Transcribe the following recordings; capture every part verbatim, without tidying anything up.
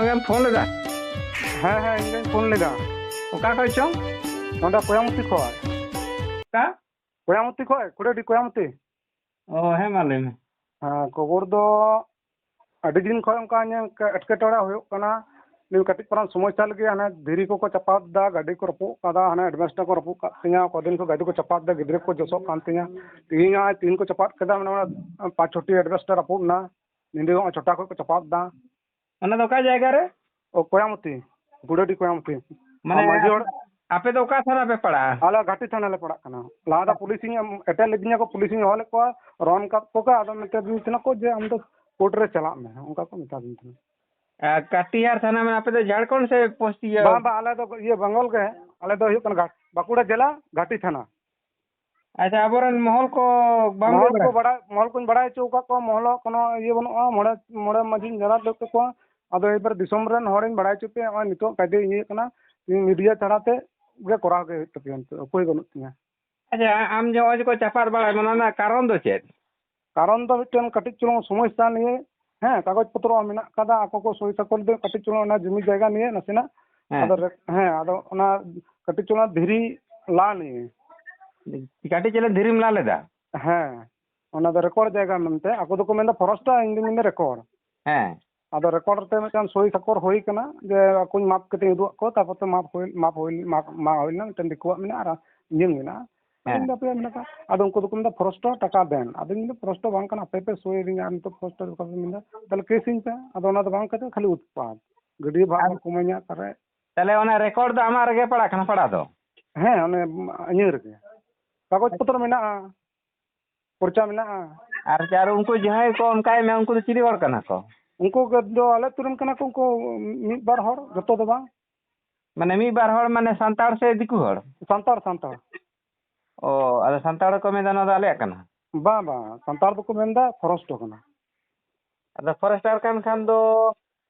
ᱦᱮᱸ, ᱯᱷᱳᱱ ᱞᱮᱫᱟ? ᱦᱮᱸ, ᱦᱮᱸ, ᱤᱧ ᱜᱤᱧ ᱯᱷᱳᱱ ᱞᱮᱫᱟ᱾ ᱚᱠᱟ ᱠᱷᱚᱡ ᱪᱚᱝ? ᱱᱚᱰᱮ ᱠᱚᱭᱟᱢᱚᱛᱤ ᱠᱷᱚᱡ᱾ ᱚᱠᱟ? ᱠᱚᱭᱟᱢᱚᱛᱤ ᱠᱷᱚᱡ, ᱠᱩᱲᱟᱹᱰᱤ ᱠᱚᱭᱟᱢᱚᱛᱤ᱾ ᱚ, ᱦᱮᱸ, ᱢᱟ ᱞᱟᱹᱭ ᱢᱮ᱾ ᱦᱮᱸ, ᱠᱷᱚᱵᱚᱨ ᱫᱚ ᱟᱹᱰᱤ ᱫᱤᱱ ᱠᱷᱚᱡ ᱚᱱᱠᱟ ᱤᱧᱟᱹᱜ ᱮᱴᱠᱮᱴᱚᱬᱮ ᱦᱩᱭᱩᱜ ᱠᱟᱱᱟ᱾ ᱱᱤᱭᱟᱹ ᱠᱟᱹᱴᱤᱡ ᱯᱟᱨᱟᱝ ᱥᱚᱢᱚᱥᱥᱟ ᱞᱟᱹᱜᱤᱫ ᱦᱟᱱᱮ ᱫᱷᱤᱨᱤ ᱠᱚᱠᱚ ᱪᱟᱯᱟᱫ ᱫᱟ, ᱜᱟᱹᱰᱤ ᱠᱚ ᱨᱟᱹᱯᱩᱫ ᱠᱟᱫᱟ, ᱦᱟᱱᱮ ᱮᱰᱵᱮᱥᱴᱟᱨ ᱠᱚ ᱨᱟᱹᱯᱩᱫ ᱠᱟᱜ ᱛᱤᱧᱟ, ᱠᱚᱫᱤᱱ ᱠᱷᱚᱡ ᱜᱟᱹᱰᱤ ᱠᱚ ᱪᱟᱯᱟᱫ ᱫᱟ, ᱜᱤᱫᱽᱨᱟᱹ ᱠᱚ ᱡᱚᱥᱚᱜ ᱠᱟᱱ ᱛᱤᱧᱟ᱾ ᱛᱤᱦᱤᱧ ᱦᱚᱸ ᱛᱤᱦᱤᱧ ᱠᱚ ᱪᱟᱯᱟᱫ ᱠᱮᱫᱟ, ᱢᱟᱱᱮ ᱚᱱᱟ ᱯᱟᱸᱪ ᱪᱷᱚᱴᱤ ᱮᱰᱵᱮᱥᱴᱟᱨ ᱨᱟᱹᱯᱩᱫ ᱱᱟ, ᱧᱤᱫᱟᱹ ᱦᱚᱸ ᱪᱷᱚᱴᱟ ᱠᱷᱚᱡ ᱠᱚ ᱪᱟᱯᱟᱫ ᱫᱟ᱾ ᱚᱱᱟ ᱫᱚ ᱚᱠᱟ ᱡᱟᱭᱜᱟ ᱨᱮ? ᱚ, ᱠᱚᱭᱟᱢᱚᱛᱤ, ᱜᱩᱰᱟᱹᱰᱤ ᱠᱚᱭᱟᱢᱚᱛᱤ᱾ ᱢᱟᱱᱮ ᱟᱨ ᱢᱟᱹᱡᱷᱤ ᱦᱚᱲ ᱟᱯᱮ ᱫᱚ ᱚᱠᱟ ᱛᱷᱟᱱᱟ ᱯᱮ ᱯᱟᱲᱟᱜᱼᱟ? ᱟᱞᱮ ᱜᱷᱟᱴᱤ ᱛᱷᱟᱱᱟ ᱞᱮ ᱯᱟᱲᱟᱜ ᱠᱟᱱᱟ᱾ ᱞᱟᱦᱟ ᱫᱚ ᱯᱩᱞᱤᱥᱤᱧ ᱮᱢ, ᱮᱴᱮᱫ ᱞᱤᱫᱤᱧᱟ ᱠᱚ, ᱯᱩᱞᱤᱥᱤᱧ ᱦᱚᱦᱚ ᱞᱮᱫ ᱠᱚᱣᱟ, ᱨᱚᱱ ᱠᱟᱫ ᱠᱚ ᱠᱚ, ᱟᱫᱚ ᱢᱮᱛᱟ ᱫᱤᱧ ᱛᱟᱦᱮᱱᱟ ᱠᱚ ᱡᱮ ᱟᱢ ᱫᱚ ᱠᱳᱨᱴ ᱨᱮ ᱪᱟᱞᱟᱜ ᱢᱮ, ᱚᱱᱠᱟ ᱠᱚ ᱢᱮᱛᱟ ᱫᱤᱧ ᱛᱟᱦᱮᱱᱟ᱾ ᱟᱨ ᱠᱟᱴᱤᱦᱟᱨ ᱛᱷᱟᱱᱟ ᱢᱟᱱᱮ ᱟᱯᱮ ᱫᱚ ᱡᱷᱟᱲᱠᱷᱚᱸᱰ ᱥᱮ ᱯᱚᱥᱪᱤᱢ? ᱵᱟᱝ, ᱵᱟᱝ, ᱟᱞᱮ ᱫᱚ ᱤᱭᱟᱹ ᱵᱮᱝᱜᱚᱞ ᱜᱮ, ᱟᱞᱮ ᱫᱚ ᱦᱩᱭᱩᱜ ᱠᱟᱱᱟ ᱜᱷᱟᱴ-, ᱵᱟᱸᱠᱩᱲᱟ ᱡᱮᱞᱟ, ᱜᱷᱟᱴᱤ ᱛᱷᱟᱱᱟ᱾ ᱟᱪᱪᱷᱟ, ᱟᱵᱚᱨᱮᱱ ᱢᱚᱦᱚᱞ ᱠᱚ ᱵᱟᱢ ᱞᱟᱹᱭ ᱢᱚᱦᱚᱞ ᱠᱚ ᱵᱟᱲᱟ? ᱵᱟᱲᱟᱭ, ᱢᱚᱦᱚᱞ ᱠᱚᱧ ᱵᱟᱲᱟᱭ ᱦᱚᱪᱚ ᱟᱠᱟᱫ ᱠᱚᱣᱟ, ᱢᱚᱦᱚᱞ ᱦᱚᱸ ᱠᱳᱱᱳ ᱤᱭᱟᱹ ᱵᱟᱹᱱᱩᱜᱼᱟ, ᱢᱚᱬᱮ, ᱢᱚᱬᱮ ᱢᱟᱹᱡᱷᱤᱧ ᱡᱟᱱᱟᱣ ᱦᱚᱪᱚ ᱠᱮᱫ ᱠᱚᱣᱟ᱾ ᱟᱫᱚ ᱮᱵᱟᱨ ᱫᱤᱥᱚᱢ ᱨᱮᱱ ᱦᱚᱲᱤᱧ ᱵᱟᱲᱟᱭ ᱦᱚᱪᱚ ᱯᱮᱭᱟ, ᱱᱚᱜᱼᱚᱭ ᱱᱤᱛᱚᱜ ᱠᱟᱭᱫᱟ ᱤᱭᱟᱹ ᱠᱟᱱᱟ, ᱢᱤᱰᱤᱭᱟ ᱪᱷᱟᱲᱟ ᱛᱮ ᱜᱮ ᱠᱚᱨᱟᱣ ᱜᱮ ᱦᱩᱭᱩᱜ ᱛᱟᱯᱮᱭᱟ, ᱱᱤᱛᱚᱜ ᱩᱯᱟᱹᱭ ᱵᱟᱹᱱᱩᱜ ᱛᱤᱧᱟ᱾ ᱟᱪᱪᱷᱟ, ᱟᱢ ᱡᱮ ᱱᱚᱜᱼᱚᱭ ᱡᱮ ᱠᱚ ᱪᱟᱯᱟᱫ ᱵᱟᱲᱟᱭ, ᱚᱱᱟ ᱨᱮᱱᱟᱜ ᱠᱟᱨᱚᱱ ᱫᱚ ᱪᱮᱫ? ᱠᱟᱨᱚᱱ ᱫᱚ ᱢᱤᱫᱴᱮᱱ ᱠᱟᱹᱴᱤᱡ ᱪᱩᱞᱩᱝ ᱥᱚᱢᱚᱥᱥᱟ ᱱᱤᱭᱮ, ᱦᱮᱸ, ᱠᱟᱜᱚᱡᱽ ᱯᱚᱛᱨᱚ ᱢᱮᱱᱟᱜ ᱠᱟᱫᱟ, ᱟᱠᱚ ᱠᱚ ᱥᱳᱭ ᱥᱟᱠᱚᱨ ᱫᱚ ᱠᱟᱹᱴᱤᱡ ᱪᱩᱞᱩᱝ ᱚᱱᱟ ᱡᱩᱢᱤ ᱡᱟᱭᱜᱟ ᱱᱤᱭᱮ ᱱᱟᱥᱮᱱᱟᱜ᱾ ᱦᱮᱸ᱾ ᱟᱫᱚ ᱨᱮ-, ᱦᱮᱸ, ᱟᱫᱚ ᱚᱱᱟ ᱠᱟᱹᱴᱤᱡ ᱪᱩᱞᱩᱝ ᱫᱷᱤᱨᱤ ᱞᱟ ᱱᱤᱭᱮ᱾ ᱠᱟᱹᱴᱤᱡ ᱪᱩᱞᱩᱝ ᱫᱷᱤᱨᱤᱢ ᱞᱟ ᱞᱮᱫᱟ? ᱦᱮᱸ, ᱚᱱᱟ ᱫᱚ ᱨᱮᱠᱚᱨᱰ ᱡᱟᱭᱜᱟ ᱢᱮᱱᱛᱮ, ᱟᱠᱚ ᱫᱚᱠᱚ ᱢᱮᱱᱫᱟ ᱯᱷᱚᱨᱮᱥᱴ, ᱤᱧ ᱫᱚᱧ ᱢᱮᱱᱫᱟ ᱨᱮᱠᱚᱨᱰ᱾ ᱦᱮᱸ᱾ ᱟᱫᱚ ᱨᱮᱠᱚᱨᱰ ᱨᱮ ᱢᱤᱫᱴᱟᱝ ᱥᱳᱭ ᱥᱟᱠᱚᱨ ᱦᱩᱭ ᱠᱟᱱᱟ ᱡᱮ ᱟᱠᱚᱧ ᱢᱟᱯ ᱠᱟᱛᱮᱧ ᱩᱫᱩᱜ ᱟᱫ ᱠᱚᱣᱟ, ᱛᱟᱨᱯᱚᱨ ᱛᱮ ᱢᱟᱯ ᱦᱩᱭ, ᱢᱟᱯ ᱦᱩᱭ, ᱢᱟᱯ, ᱢᱟᱜ ᱦᱩᱭ ᱞᱮᱱᱟ, ᱢᱤᱫᱴᱟᱝ ᱫᱤᱠᱩᱣᱟᱜ ᱢᱮᱱᱟᱜᱼᱟ ᱟᱨ ᱤᱧᱟᱹᱝ ᱢᱮᱱᱟᱜᱼᱟ᱾ ᱦᱮᱸ᱾ ᱟᱫᱚᱧ ᱢᱮᱱᱫᱟ, ᱟᱯᱮᱭᱟᱜ ᱢᱮᱱᱟᱜᱼᱟ᱾ ᱟᱫᱚ ᱩᱱᱠᱩ ᱫᱚᱠᱚ ᱢᱮᱱᱫᱟ, "ᱯᱷᱚᱨᱮᱥᱴ ᱴᱟᱠᱟ ᱫᱮᱱ᱾" ᱟᱫᱚᱧ ᱢᱮᱱᱫᱟ, "ᱯᱷᱚᱨᱮᱥᱴ ᱫᱚ ᱵᱟᱝ ᱠᱟᱱᱟ, ᱟᱯᱮ ᱯᱮ ᱥᱳᱭ ᱟᱹᱫᱤᱧᱟ ᱟᱨ ᱱᱤᱛᱚᱜ ᱯᱷᱚᱨᱮᱥᱴ ᱫᱚ ᱵᱟᱯᱮ ᱢᱮᱱᱫᱟ, ᱛᱟᱦᱞᱮ ᱠᱮᱥ ᱤᱧ ᱯᱮ᱾" ᱟᱫᱚ ᱚᱱᱟ ᱫᱚ ᱵᱟᱝ ᱠᱟᱛᱮ ᱠᱷᱟᱹᱞᱤ ᱩᱛᱯᱟᱛ, ᱜᱟᱹᱰᱭᱟᱹ ᱵᱷᱟᱜᱽ ᱟᱨ ᱠᱚ ᱠᱚᱢᱟᱧᱟ ᱚᱠᱟᱨᱮ᱾ ᱛᱟᱦᱞᱮ ᱚᱱᱟ ᱨᱮᱠᱚᱨᱰ ᱫᱚ ᱟᱢᱟᱜ ᱨᱮᱜᱮ ᱯᱟᱲᱟᱜ ᱠᱟᱱᱟ, ᱯᱟᱲᱟᱜ ᱫᱚ? ᱦᱮᱸ, ᱚᱱᱮ ᱤᱭᱟᱹ ᱨᱮᱜᱮ ᱠᱟᱜᱚᱡᱽ ᱯᱚᱛᱨᱚ ᱢᱮᱱᱟᱜᱼᱟ᱾ ᱯᱚᱨᱪᱟ ᱢᱮᱱᱟᱜᱼᱟ᱾ ᱟᱨ, ᱟᱨ ᱩᱱᱠᱩ ᱡᱟᱦᱟᱸᱭ ᱠᱚ ᱚᱱᱠᱟᱭᱮᱫ ᱢᱮᱭᱟ, ᱩᱱᱠᱩ ᱫᱚ ᱪᱤᱞᱤ ᱦᱚᱲ ᱠᱟᱱᱟ ᱠᱚ? ᱩᱱᱠᱩ ᱫᱚ ᱟᱞᱮ ᱟᱹᱛᱩ ᱨᱮᱱ ᱠᱟᱱᱟ ᱠᱚ, ᱩᱱᱠᱩ ᱢᱤᱫ ᱵᱟᱨ ᱦᱚᱲ, ᱡᱚᱛᱚ ᱫᱚ ᱵᱟᱝ᱾ ᱢᱟᱱᱮ ᱢᱤᱫ ᱵᱟᱨ ᱦᱚᱲ ᱢᱟᱱᱮ ᱥᱟᱱᱛᱟᱲ ᱥᱮ ᱫᱤᱠᱩ ᱦᱚᱲ? ᱥᱟᱱᱛᱟᱲ, ᱥᱟᱱᱛᱟᱲ᱾ ᱚ, ᱟᱫᱚ ᱥᱟᱱᱛᱟᱲ ᱠᱚ ᱢᱮᱱᱫᱟ ᱱᱚᱣᱟ ᱫᱚ ᱟᱞᱮᱭᱟᱜ ᱠᱟᱱᱟ? ᱵᱟᱝ, ᱵᱟᱝ, ᱥᱟᱱᱛᱟᱲ ᱫᱚᱠᱚ ᱢᱮᱱᱫᱟ ᱯᱷᱚᱨᱮᱥᱴ ᱠᱟᱱᱟ᱾ ᱟᱫᱚ ᱯᱷᱚᱨᱮᱥᱴᱟᱨ ᱠᱟᱱ ᱠᱷᱟᱱ ᱫᱚ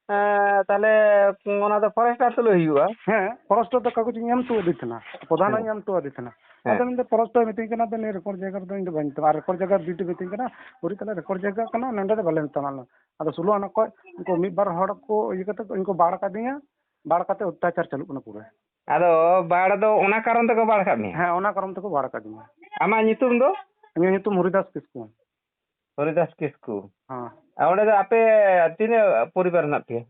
ᱮᱸ, ᱛᱟᱦᱞᱮ ᱚᱱᱟ ᱫᱚ ᱯᱷᱚᱨᱮᱥᱴᱟᱨ ᱛᱩᱞᱟᱹᱣ ᱦᱩᱭᱩᱜᱼᱟ? ᱦᱮᱸ, ᱯᱷᱚᱨᱮᱥᱴ ᱫᱚ ᱠᱟᱜᱚᱡᱽ ᱤᱧ ᱮᱢ ᱦᱚᱴᱚ ᱟᱫᱮ ᱛᱟᱦᱮᱱᱟ, ᱯᱨᱚᱫᱷᱟᱱ ᱦᱮᱸ᱾ ᱤᱧ ᱮᱢ ᱦᱚᱴᱚ ᱟᱫᱮ ᱛᱟᱦᱮᱱᱟ᱾ ᱦᱮᱸ᱾ ᱟᱫᱚ ᱢᱮᱱᱫᱟ ᱯᱷᱚᱨᱮᱥᱴ ᱫᱚᱭ ᱢᱤᱛᱟᱹᱧ ᱠᱟᱱᱟ, "ᱫᱮ, ᱱᱤᱭᱟᱹ ᱨᱮᱠᱚᱨᱰ ᱡᱟᱭᱜᱟ ᱨᱮᱫᱚ ᱤᱧ ᱫᱚ ᱵᱟᱹᱧ ᱛᱟᱢᱟ, ᱟᱨ ᱨᱮᱠᱚᱨᱰ ᱡᱟᱭᱜᱟ ᱰᱤᱴ ᱮ ᱢᱤᱛᱟᱹᱧ ᱠᱟᱱᱟ, ᱯᱩᱨᱤ ᱛᱟᱦᱞᱮ ᱨᱮᱠᱚᱨᱰ ᱡᱟᱭᱜᱟ ᱠᱟᱱᱟ, ᱱᱚᱸᱰᱮ ᱫᱚ ᱵᱟᱞᱮ ᱢᱮᱛᱟᱢᱟ ᱟᱞᱮ." ᱟᱫᱚ ᱥᱳᱞᱳ ᱟᱱᱟ ᱠᱷᱚᱡ ᱩᱱᱠᱩ ᱢᱤᱫ ᱵᱟᱨ ᱦᱚᱲ ᱠᱚ ᱤᱭᱟᱹ ᱠᱟᱛᱮ ᱠᱚ, ᱤᱧ ᱠᱚ ᱵᱟᱲ ᱠᱟᱫᱤᱧᱟ, ᱵᱟᱲ ᱠᱟᱛᱮ ᱚᱛᱛᱟᱪᱟᱨ ᱪᱟᱹᱞᱩᱜ ᱠᱟᱱᱟ ᱯᱩᱨᱟᱹ᱾ ᱟᱫᱚ ᱵᱟᱲ ᱫᱚ ᱚᱱᱟ ᱠᱟᱨᱚᱱ ᱛᱮᱠᱚ ᱵᱟᱲ ᱠᱟᱫ ᱢᱮᱭᱟ? ᱦᱮᱸ, ᱚᱱᱟ ᱠᱟᱨᱚᱱ ᱛᱮᱠᱚ ᱵᱟᱲ ᱠᱟᱫᱤᱧᱟ᱾ ᱟᱢᱟᱜ ᱧᱩᱛᱩᱢ ᱫᱚ? ᱤᱧᱟᱹᱜ ᱧᱩᱛᱩᱢ ᱦᱚᱨᱤᱫᱟᱥ ᱠᱤᱥᱠᱩ᱾ ᱦᱚᱨᱤᱫᱟᱥ ᱠᱤᱥᱠᱩ᱾ ᱦᱮᱸ᱾ ᱟᱨ ᱚᱸᱰᱮ ᱫᱚ ᱟᱯᱮ ᱛᱤᱱᱟᱹᱜ ᱯᱚᱨᱤᱵᱟᱨ ᱦᱮᱱᱟᱜ ᱯᱮᱭᱟ?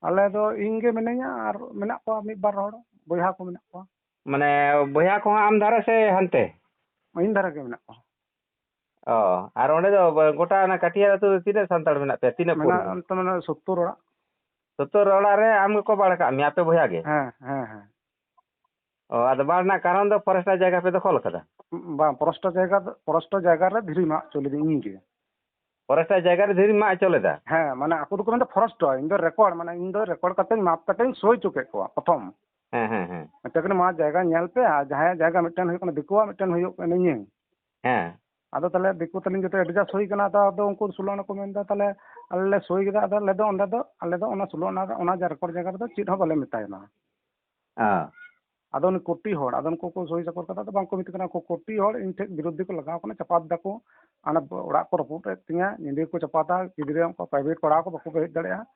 ᱟᱞᱮ ᱫᱚ ᱤᱧ ᱜᱮ ᱢᱤᱱᱟᱹᱧᱟ ᱟᱨ ᱢᱮᱱᱟᱜ ᱠᱚᱣᱟ ᱢᱤᱫ ᱵᱟᱨ ᱦᱚᱲ, ᱵᱚᱭᱦᱟ ᱠᱚ ᱢᱮᱱᱟᱜ ᱠᱚᱣᱟ᱾ ᱢᱟᱱᱮ ᱵᱚᱭᱦᱟ ᱠᱚᱦᱚᱸ ᱟᱢ ᱫᱷᱟᱨᱮ ᱥᱮ ᱦᱟᱱᱛᱮ? ᱤᱧ ᱫᱷᱟᱨᱮ ᱜᱮ ᱢᱮᱱᱟᱜ ᱠᱚᱣᱟ᱾ ᱚ, ᱟᱨ ᱚᱸᱰᱮ ᱫᱚ ᱜᱚᱴᱟ ᱚᱱᱟ ᱠᱟᱴᱤᱭᱟᱨ ᱟᱹᱛᱩ ᱫᱚ ᱛᱤᱱᱟᱹᱜ ᱥᱟᱱᱛᱟᱲ ᱢᱮᱱᱟᱜ ᱯᱮᱭᱟ? ᱛᱤᱱᱟᱹᱜ ᱢᱮᱱᱟᱜ ᱯᱚᱨᱤᱵᱟᱨ? ᱚᱱᱛᱮ ᱢᱟᱱᱮ ᱥᱳᱛᱛᱳᱨ ᱚᱲᱟᱜ᱾ ᱥᱳᱛᱛᱳᱨ ᱚᱲᱟᱜ ᱨᱮ ᱟᱢ ᱜᱮᱠᱚ ᱵᱟᱲ ᱠᱟᱜ ᱢᱮᱭᱟ, ᱟᱯᱮ ᱵᱚᱭᱦᱟ ᱜᱮ? ᱦᱮᱸ, ᱦᱮᱸ, ᱦᱮᱸ᱾ ᱚ, ᱟᱫᱚ ᱵᱟᱲ ᱨᱮᱱᱟᱜ ᱠᱟᱨᱚᱱ ᱫᱚ ᱯᱷᱚᱨᱮᱥᱴᱟᱨ ᱡᱟᱭᱜᱟ ᱯᱮ ᱫᱚᱠᱷᱚᱞ ᱠᱟᱫᱟ? ᱵᱟᱝ, ᱯᱷᱚᱨᱮᱥᱴᱟᱨ ᱡᱟᱭᱜᱟ ᱫᱚ, ᱯᱷᱚᱨᱮᱥᱴᱟᱨ ᱡᱟᱭᱜᱟ ᱨᱮ ᱫᱷᱤᱨᱤ ᱢᱟᱜ ᱦᱚᱪᱚ ᱞᱤᱫᱟᱹᱧ ᱤᱧ ᱜᱮ᱾ ᱯᱷᱚᱨᱮᱥᱴᱟᱨ ᱡᱟᱭᱜᱟ ᱨᱮ ᱫᱷᱤᱨᱤ ᱢᱟᱜ ᱦᱚᱪᱚ ᱞᱮᱫᱟ? ᱦᱮᱸ, ᱢᱟᱱᱮ ᱟᱠᱚ ᱫᱚᱠᱚ ᱢᱮᱱᱫᱟ ᱯᱷᱚᱨᱮᱥᱴᱟᱨ, ᱤᱧ ᱫᱚ ᱨᱮᱠᱚᱨᱰ, ᱢᱟᱱᱮ ᱤᱧ ᱫᱚ ᱨᱮᱠᱚᱨᱰ ᱠᱟᱛᱮᱧ ᱢᱟᱯ ᱠᱟᱛᱮᱧ ᱥᱳᱭ ᱦᱚᱪᱚ ᱠᱮᱫ ᱠᱚᱣᱟ ᱯᱨᱚᱛᱷᱚᱢ᱾ ᱦᱮᱸ, ᱦᱮᱸ, ᱦᱮᱸ᱾ ᱢᱮᱛᱟ ᱠᱚ ᱠᱟᱹᱱᱟᱹᱧ, "ᱢᱟ ᱡᱟᱭᱜᱟ ᱧᱮᱞ ᱯᱮ, ᱟᱨ ᱡᱟᱦᱟᱸᱭᱟᱜ ᱡᱟᱭᱜᱟ ᱢᱤᱫᱴᱮᱱ ᱦᱩᱭᱩᱜ ᱠᱟᱱᱟ ᱫᱤᱠᱩᱣᱟᱜ, ᱢᱤᱫᱴᱮᱱ ᱦᱩᱭᱩᱜ ᱠᱟᱱᱟ ᱤᱧᱟᱹᱝ᱾" ᱦᱮᱸ᱾ ᱟᱫᱚ ᱛᱟᱦᱞᱮ ᱫᱤᱠᱩ ᱛᱟᱹᱞᱤᱧ ᱡᱚᱛᱚ adjust ᱦᱩᱭ ᱠᱟᱱᱟ, ᱟᱫᱚ, ᱟᱫᱚ ᱩᱱᱠᱩ ᱥᱳᱞᱳ ᱟᱱᱟ ᱠᱚ ᱢᱮᱱᱫᱟ, "ᱛᱟᱦᱞᱮ ᱟᱞᱮ ᱞᱮ ᱥᱳᱭ ᱠᱮᱫᱟ, ᱟᱫᱚ ᱟᱞᱮ ᱫᱚ ᱚᱸᱰᱮ ᱫᱚ, ᱟᱞᱮ ᱫᱚ ᱚᱱᱟ ᱥᱳᱞᱳ ᱟᱱᱟ, ᱚᱱᱟ ᱡᱟ ᱨᱮᱠᱚᱨᱰ ᱡᱟᱭᱜᱟ ᱨᱮᱫᱚ ᱪᱮᱫ ᱦᱚᱸ ᱵᱟᱞᱮ ᱢᱮᱛᱟᱭ ᱠᱟᱱᱟ᱾" ᱦᱮᱸ᱾ ᱟᱫᱚ ᱩᱱᱤ ᱠᱳᱴᱤ ᱦᱚᱲ, ᱟᱫᱚ ᱩᱱᱠᱩ ᱠᱚ ᱥᱳᱭ ᱥᱟᱠᱚᱨ ᱠᱟᱫᱟ, ᱟᱫᱚ ᱵᱟᱝ ᱠᱚ ᱢᱤᱛᱟᱹᱧ ᱠᱟᱱᱟ, ᱩᱱᱠᱩ ᱠᱳᱴᱤ ᱦᱚᱲ ᱤᱧ ᱴᱷᱮᱱ ᱵᱤᱨᱩᱫᱷᱤ ᱠᱚ ᱞᱟᱜᱟᱣ ᱠᱟᱱᱟ, ᱪᱟᱯᱟᱫ ᱫᱟᱠᱚ, ᱚᱱᱟ ᱚᱲᱟᱜ ᱠᱚ ᱨᱟᱹᱯᱩᱫ ᱮᱫ ᱛᱤᱧᱟ, ᱧᱤᱫᱟᱹ ᱠᱚ ᱪᱟᱯᱟᱫᱟ, ᱜᱤᱫᱽᱨᱟᱹ ᱩᱱᱠᱩ private ᱯᱟᱲᱦᱟᱣ ᱠᱚ ᱵᱟᱠᱚ ᱦᱮᱡ ᱫᱟᱲᱮᱭᱟᱜᱼᱟ᱾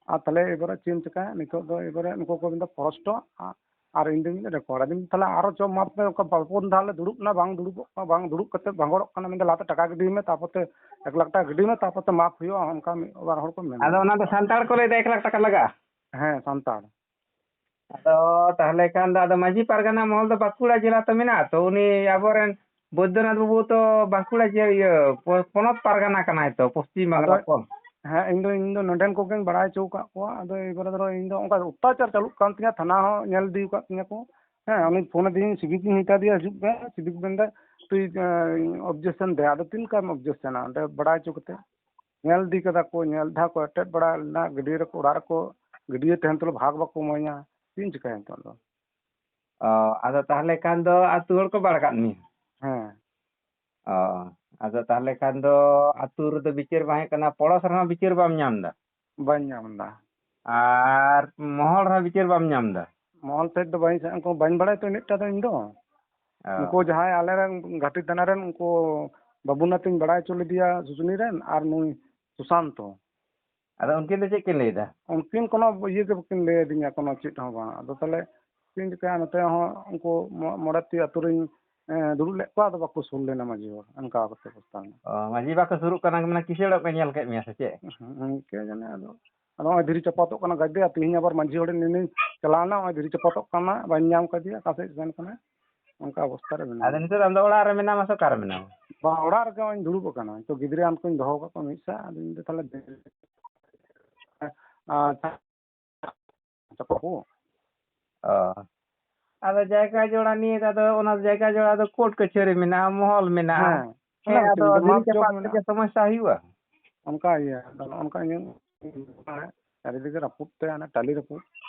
ᱟᱨ ᱛᱟᱦᱞᱮ ᱮᱵᱟᱨᱮ ᱪᱮᱫ ᱮᱢ ᱪᱤᱠᱟᱹᱭᱟ? ᱱᱤᱛᱚᱜ ᱫᱚ ᱮᱵᱟᱨᱮ ᱱᱩᱠᱩ ᱠᱚ ᱢᱮᱱᱫᱟ ᱯᱷᱚᱨᱮᱥᱴ ᱟᱨ ᱤᱧ ᱫᱩᱧ ᱢᱮᱱᱫᱟ ᱨᱮᱠᱚᱨᱰ᱾ ᱟᱫᱚᱧ ᱢᱮᱱᱫᱟ, "ᱛᱟᱦᱞᱮ ᱟᱨᱚ ᱪᱚ ᱢᱟᱯ ᱢᱮ, ᱚᱱᱠᱟ ᱵᱟᱨ ᱯᱩᱱ ᱫᱷᱟᱣ ᱞᱮ ᱫᱩᱲᱩᱵ ᱮᱱᱟ, ᱵᱟᱝ ᱫᱩᱲᱩᱵᱚᱜ ᱠᱟᱱᱟ, ᱵᱟᱝ ᱫᱩᱲᱩᱵ ᱠᱟᱛᱮ ᱵᱟᱝᱜᱚᱲᱚᱜ ᱠᱟᱱᱟ᱾" ᱢᱮᱱᱫᱟ, "ᱞᱟᱦᱟᱛᱮ ᱴᱟᱠᱟ ᱜᱤᱰᱤᱭ ᱢᱮ, ᱛᱟᱨᱯᱚᱨ ᱛᱮ ᱮᱠ ᱞᱟᱠᱷ ᱴᱟᱠᱟ ᱜᱤᱰᱤᱭ ᱢᱮ, ᱛᱟᱨᱯᱚᱨ ᱛᱮ ᱢᱟᱯ ᱦᱩᱭᱩᱜᱼᱟ", ᱚᱱᱠᱟ ᱢᱤᱫ ᱵᱟᱨ ᱦᱚᱲ ᱠᱚ ᱢᱮᱱᱫᱟ᱾ ᱟᱫᱚ ᱚᱱᱟ ᱫᱚ ᱥᱟᱱᱛᱟᱲ ᱠᱚ ᱞᱟᱹᱭᱫᱟ ᱮᱠ ᱞᱟᱠᱷ ᱴᱟᱠᱟ ᱞᱟᱜᱟᱜᱼᱟ? ᱦᱮᱸ, ᱥᱟᱱᱛᱟᱲ᱾ ᱟᱫᱚ ᱛᱟᱦᱞᱮ ᱠᱷᱟᱱ ᱫᱚ ᱟᱫᱚ ᱢᱟᱹᱡᱷᱤ ᱯᱟᱨᱜᱟᱱᱟ ᱢᱚᱦᱚᱞ ᱫᱚ ᱵᱟᱸᱠᱩᱲᱟ ᱡᱮᱞᱟ ᱛᱚ ᱢᱮᱱᱟᱜᱼᱟ ᱛᱚ, ᱩᱱᱤ ᱟᱵᱚᱨᱮᱱ ᱵᱳᱭᱫᱚᱱᱟᱛᱷ ᱵᱟᱹᱵᱩ ᱛᱚ ᱵᱟᱸᱠᱩᱲᱟ ᱡᱮ-, ᱤᱭᱟᱹ, ᱯᱚ-, ᱯᱚᱱᱚᱛ ᱯᱟᱨᱜᱟᱱᱟ ᱠᱟᱱᱟᱭ ᱛᱚ, ᱯᱚᱥᱪᱤᱢ ᱵᱟᱝᱞᱟ ᱟᱫᱚ ᱯᱚᱱᱚᱛ᱾ ᱦᱮᱸ, ᱤᱧ ᱫᱚ, ᱤᱧ ᱫᱚ ᱱᱚᱰᱮᱱ ᱠᱚᱜᱮᱧ ᱵᱟᱲᱟᱭ ᱦᱚᱪᱚ ᱟᱠᱟᱫ ᱠᱚᱣᱟ᱾ ᱟᱫᱚ ᱮᱭ ᱵᱟᱨᱮ ᱫᱷᱚᱨᱚ ᱤᱧ ᱫᱚ ᱚᱱᱠᱟ ᱚᱛᱛᱟᱪᱟᱨ ᱪᱟᱹᱞᱩᱜ ᱠᱟᱱ ᱛᱤᱧᱟ, ᱛᱷᱟᱱᱟ ᱦᱚᱸ ᱧᱮᱞ ᱤᱫᱤ ᱟᱠᱟᱫ ᱛᱤᱧᱟ ᱠᱚ᱾ ᱦᱮᱸ, ᱩᱱᱤ ᱯᱷᱳᱱ ᱟᱫᱮᱭᱟᱹᱧ, ᱥᱤᱵᱤᱠ ᱤᱧ ᱢᱮᱛᱟ ᱫᱮᱭᱟ, "ᱦᱤᱡᱩᱜ ᱯᱮ", ᱥᱤᱵᱤᱠ ᱢᱮᱱᱫᱟ, "ᱛᱩᱭ, ᱮᱸ, objection ᱫᱮ᱾" ᱟᱫᱚ ᱛᱤᱱ ᱞᱮᱠᱟᱢ ᱚᱵᱡᱮᱠᱥᱚᱱᱟ ᱚᱸᱰᱮ ᱵᱟᱲᱟᱭ ᱦᱚᱪᱚ ᱠᱟᱛᱮ? ᱧᱮᱞ ᱤᱫᱤ ᱠᱟᱫᱟ ᱠᱚ, ᱧᱮᱞ ᱫᱷᱟᱣ ᱠᱚ ᱮᱴᱮᱫ ᱵᱟᱲᱟ ᱞᱮᱱᱟ, ᱜᱟᱹᱰᱭᱟᱹ ᱨᱮᱠᱚ, ᱚᱲᱟᱜ ᱨᱮᱠᱚ ᱜᱟᱹᱰᱭᱟᱹ ᱛᱟᱦᱮᱱ ᱛᱩᱞᱩᱡ ᱵᱷᱟᱜᱽ ᱵᱟᱠᱚ ᱤᱢᱟᱹᱧᱟ, ᱪᱮᱫ ᱤᱧ ᱪᱤᱠᱟᱹᱭᱟ ᱱᱤᱛᱚᱜ ᱫᱚ? ᱚ, ᱟᱫᱚ ᱛᱟᱦᱚᱞᱮ ᱠᱷᱟᱱ ᱫᱚ ᱟᱹᱛᱩ ᱦᱚᱲ ᱠᱚ ᱵᱟᱲ ᱠᱟᱜ ᱢᱮᱭᱟ? ᱦᱮᱸ᱾ ᱚ, ᱟᱫᱚ ᱛᱟᱦᱚᱞᱮ ᱠᱷᱟᱱ ᱫᱚ ᱟᱹᱛᱩ ᱨᱮᱫᱚ ᱵᱤᱪᱟᱹᱨ ᱵᱟᱝ ᱦᱩᱭᱩᱜ ᱠᱟᱱᱟ, ᱯᱚᱲᱚᱥ ᱨᱮᱦᱚᱸ ᱵᱤᱪᱟᱹᱨ ᱵᱟᱢ ᱧᱟᱢ ᱮᱫᱟ? ᱵᱟᱹᱧ ᱧᱟᱢ ᱮᱫᱟ᱾ ᱟᱨ ᱢᱚᱦᱚᱞ ᱨᱮᱦᱚᱸ ᱵᱤᱪᱟᱹᱨ ᱵᱟᱢ ᱧᱟᱢ ᱮᱫᱟ? ᱢᱚᱦᱚᱞ ᱥᱮᱫ ᱫᱚ ᱵᱟᱹᱧ ᱥᱮᱱ, ᱩᱱᱠᱩ ᱵᱟᱹᱧ ᱵᱟᱲᱟᱭᱟ ᱛᱚ ᱤᱱᱟᱹᱜ ᱴᱟ ᱫᱚ ᱤᱧ ᱫᱚ᱾ ᱚ᱾ ᱱᱩᱠᱩ ᱡᱟᱦᱟᱸᱭ ᱟᱞᱮ ᱨᱮᱱ ᱜᱷᱟᱴᱤ ᱛᱷᱟᱱᱟ ᱨᱮᱱ ᱩᱱᱠᱩ ᱵᱟᱹᱵᱩ ᱱᱟᱛᱷᱤᱧ ᱵᱟᱲᱟᱭ ᱦᱚᱪᱚ ᱞᱮᱫᱮᱭᱟ ᱥᱩᱥᱩᱱᱤ ᱨᱮᱱ, ᱟᱨ ᱱᱩᱭ ᱥᱩᱥᱟᱱᱛᱚ᱾ ᱟᱫᱚ ᱩᱱᱠᱤᱱ ᱫᱚ ᱪᱮᱫ ᱠᱤᱱ ᱞᱟᱹᱭ ᱮᱫᱟ? ᱩᱱᱠᱤᱱ ᱠᱳᱱᱳ ᱤᱭᱟᱹ ᱜᱮ ᱵᱟᱹᱠᱤᱱ ᱞᱟᱹᱭ ᱟᱹᱫᱤᱧᱟ, ᱠᱳᱱᱳ ᱪᱮᱫ ᱦᱚᱸ ᱵᱟᱝ᱾ ᱟᱫᱚ ᱛᱟᱦᱞᱮ ᱪᱮᱫ ᱤᱧ ᱪᱤᱠᱟᱹᱭᱟ, ᱱᱚᱛᱮ ᱦᱚᱸ ᱩᱱᱠᱩ ᱢᱚ-, ᱢᱚᱬᱮ ᱴᱤ ᱟᱹᱛᱩ ᱨᱤᱧ, ᱮᱸ, ᱫᱩᱲᱩᱵ ᱞᱮᱫ ᱠᱚᱣᱟ, ᱟᱫᱚ ᱵᱟᱠᱚ ᱥᱩᱨ ᱞᱮᱱᱟ ᱢᱟᱹᱡᱷᱤ ᱦᱚᱲ, ᱚᱱᱠᱟ ᱠᱟᱛᱮ ᱚᱵᱚᱥᱛᱟ ᱢᱮᱱᱟᱜᱼᱟ᱾ ᱚ, ᱢᱟᱹᱡᱷᱤ ᱵᱟᱠᱚ ᱥᱩᱨᱩᱜ ᱠᱟᱱᱟ, ᱢᱟᱱᱮ ᱠᱤᱥᱟᱹᱲᱚᱜ ᱠᱚ ᱧᱮᱞ ᱠᱮᱫ ᱢᱮᱭᱟ ᱥᱮ ᱪᱮᱫ? ᱦᱩᱸ, ᱤᱱᱠᱟᱹ ᱡᱟᱹᱱᱤᱡ ᱟᱫᱚ᱾ ᱟᱫᱚ ᱱᱚᱜᱼᱚᱭ ᱫᱷᱤᱨᱤ ᱪᱟᱯᱟᱛᱚᱜ ᱠᱟᱱᱟ ᱜᱟᱡᱮ, ᱟᱨ ᱛᱮᱦᱮᱧ ᱟᱵᱟᱨ ᱢᱟᱹᱡᱷᱤ ᱦᱚᱲ ᱴᱷᱮᱱ ᱱᱤᱧ ᱪᱟᱞᱟᱣ ᱮᱱᱟ, ᱱᱚᱜᱼᱚᱭ ᱫᱷᱤᱨᱤ ᱪᱟᱯᱟᱛᱚᱜ ᱠᱟᱱᱟ, ᱵᱟᱹᱧ ᱧᱟᱢ ᱠᱟᱫᱮᱭᱟ, ᱚᱠᱟ ᱥᱮᱫ ᱥᱮᱱ ᱠᱟᱱᱟ, ᱚᱱᱠᱟ ᱚᱵᱚᱥᱛᱟ ᱨᱮ ᱢᱮᱱᱟᱜᱼᱟ᱾ ᱟᱫᱚ ᱱᱤᱛᱚᱜ ᱫᱚ ᱟᱢ ᱫᱚ ᱚᱲᱟᱜ ᱨᱮ ᱢᱮᱱᱟᱢᱟ ᱥᱮ ᱚᱠᱟ ᱨᱮ ᱢᱮᱱᱟᱢᱟ? ᱵᱟᱝ, ᱚᱲᱟᱜ ᱨᱮᱜᱮ ᱱᱚᱜᱼᱚᱭ ᱤᱧ ᱫᱩᱲᱩᱵ ᱟᱠᱟᱱᱟ, ᱱᱤᱛᱚᱜ ᱜᱤᱫᱽᱨᱟᱹ ᱟᱱ ᱠᱚᱧ ᱫᱚᱦᱚ ᱟᱠᱟᱫ ᱠᱚᱣᱟ ᱢᱤᱫ ᱥᱮᱫ, ᱟᱫᱚ ᱤᱧ ᱫᱚ ᱛᱟᱦᱞᱮ ᱟᱪᱪᱷᱟ᱾ ᱪᱟᱯᱟ ᱠᱚ᱾ ᱚ᱾ ᱟᱫᱚ ᱡᱟᱭᱜᱟ ᱡᱚᱲᱟ ᱱᱤᱭᱮ ᱫᱚ, ᱟᱫᱚ ᱚᱱᱟ ᱡᱟᱭᱜᱟ ᱡᱚᱲᱟ ᱫᱚ ᱠᱳᱨᱴ ᱠᱟᱹᱪᱷᱟᱹᱨᱤ ᱢᱮᱱᱟᱜᱼᱟ, ᱢᱚᱦᱚᱞ ᱢᱮᱱᱟᱜᱼᱟ᱾ ᱦᱮᱸ, ᱦᱮᱸ, ᱚᱱᱟ ᱟᱫᱚ ᱢᱤᱫᱴᱮᱱ ᱫᱷᱤᱨᱤ ᱢᱟᱯ ᱡᱳᱜ ᱪᱟᱯᱟᱫ ᱢᱮᱱᱟᱜᱼᱟ᱾ ᱛᱮᱜᱮ ᱥᱚᱢᱚᱥᱥᱟ ᱦᱩᱭᱩᱜᱼᱟ᱾ ᱚᱱᱠᱟ ᱤᱭᱟᱹ, ᱟᱫᱚ ᱱᱚᱜᱼᱚ ᱱᱚᱝᱠᱟ ᱤᱧᱟᱹᱜ ᱪᱟᱨᱤᱫᱤᱠᱮ ᱨᱟᱹᱯᱩᱫ ᱛᱮ, ᱚᱱᱟ ᱴᱟᱹᱞᱤ ᱨᱟᱹᱯᱩᱫ,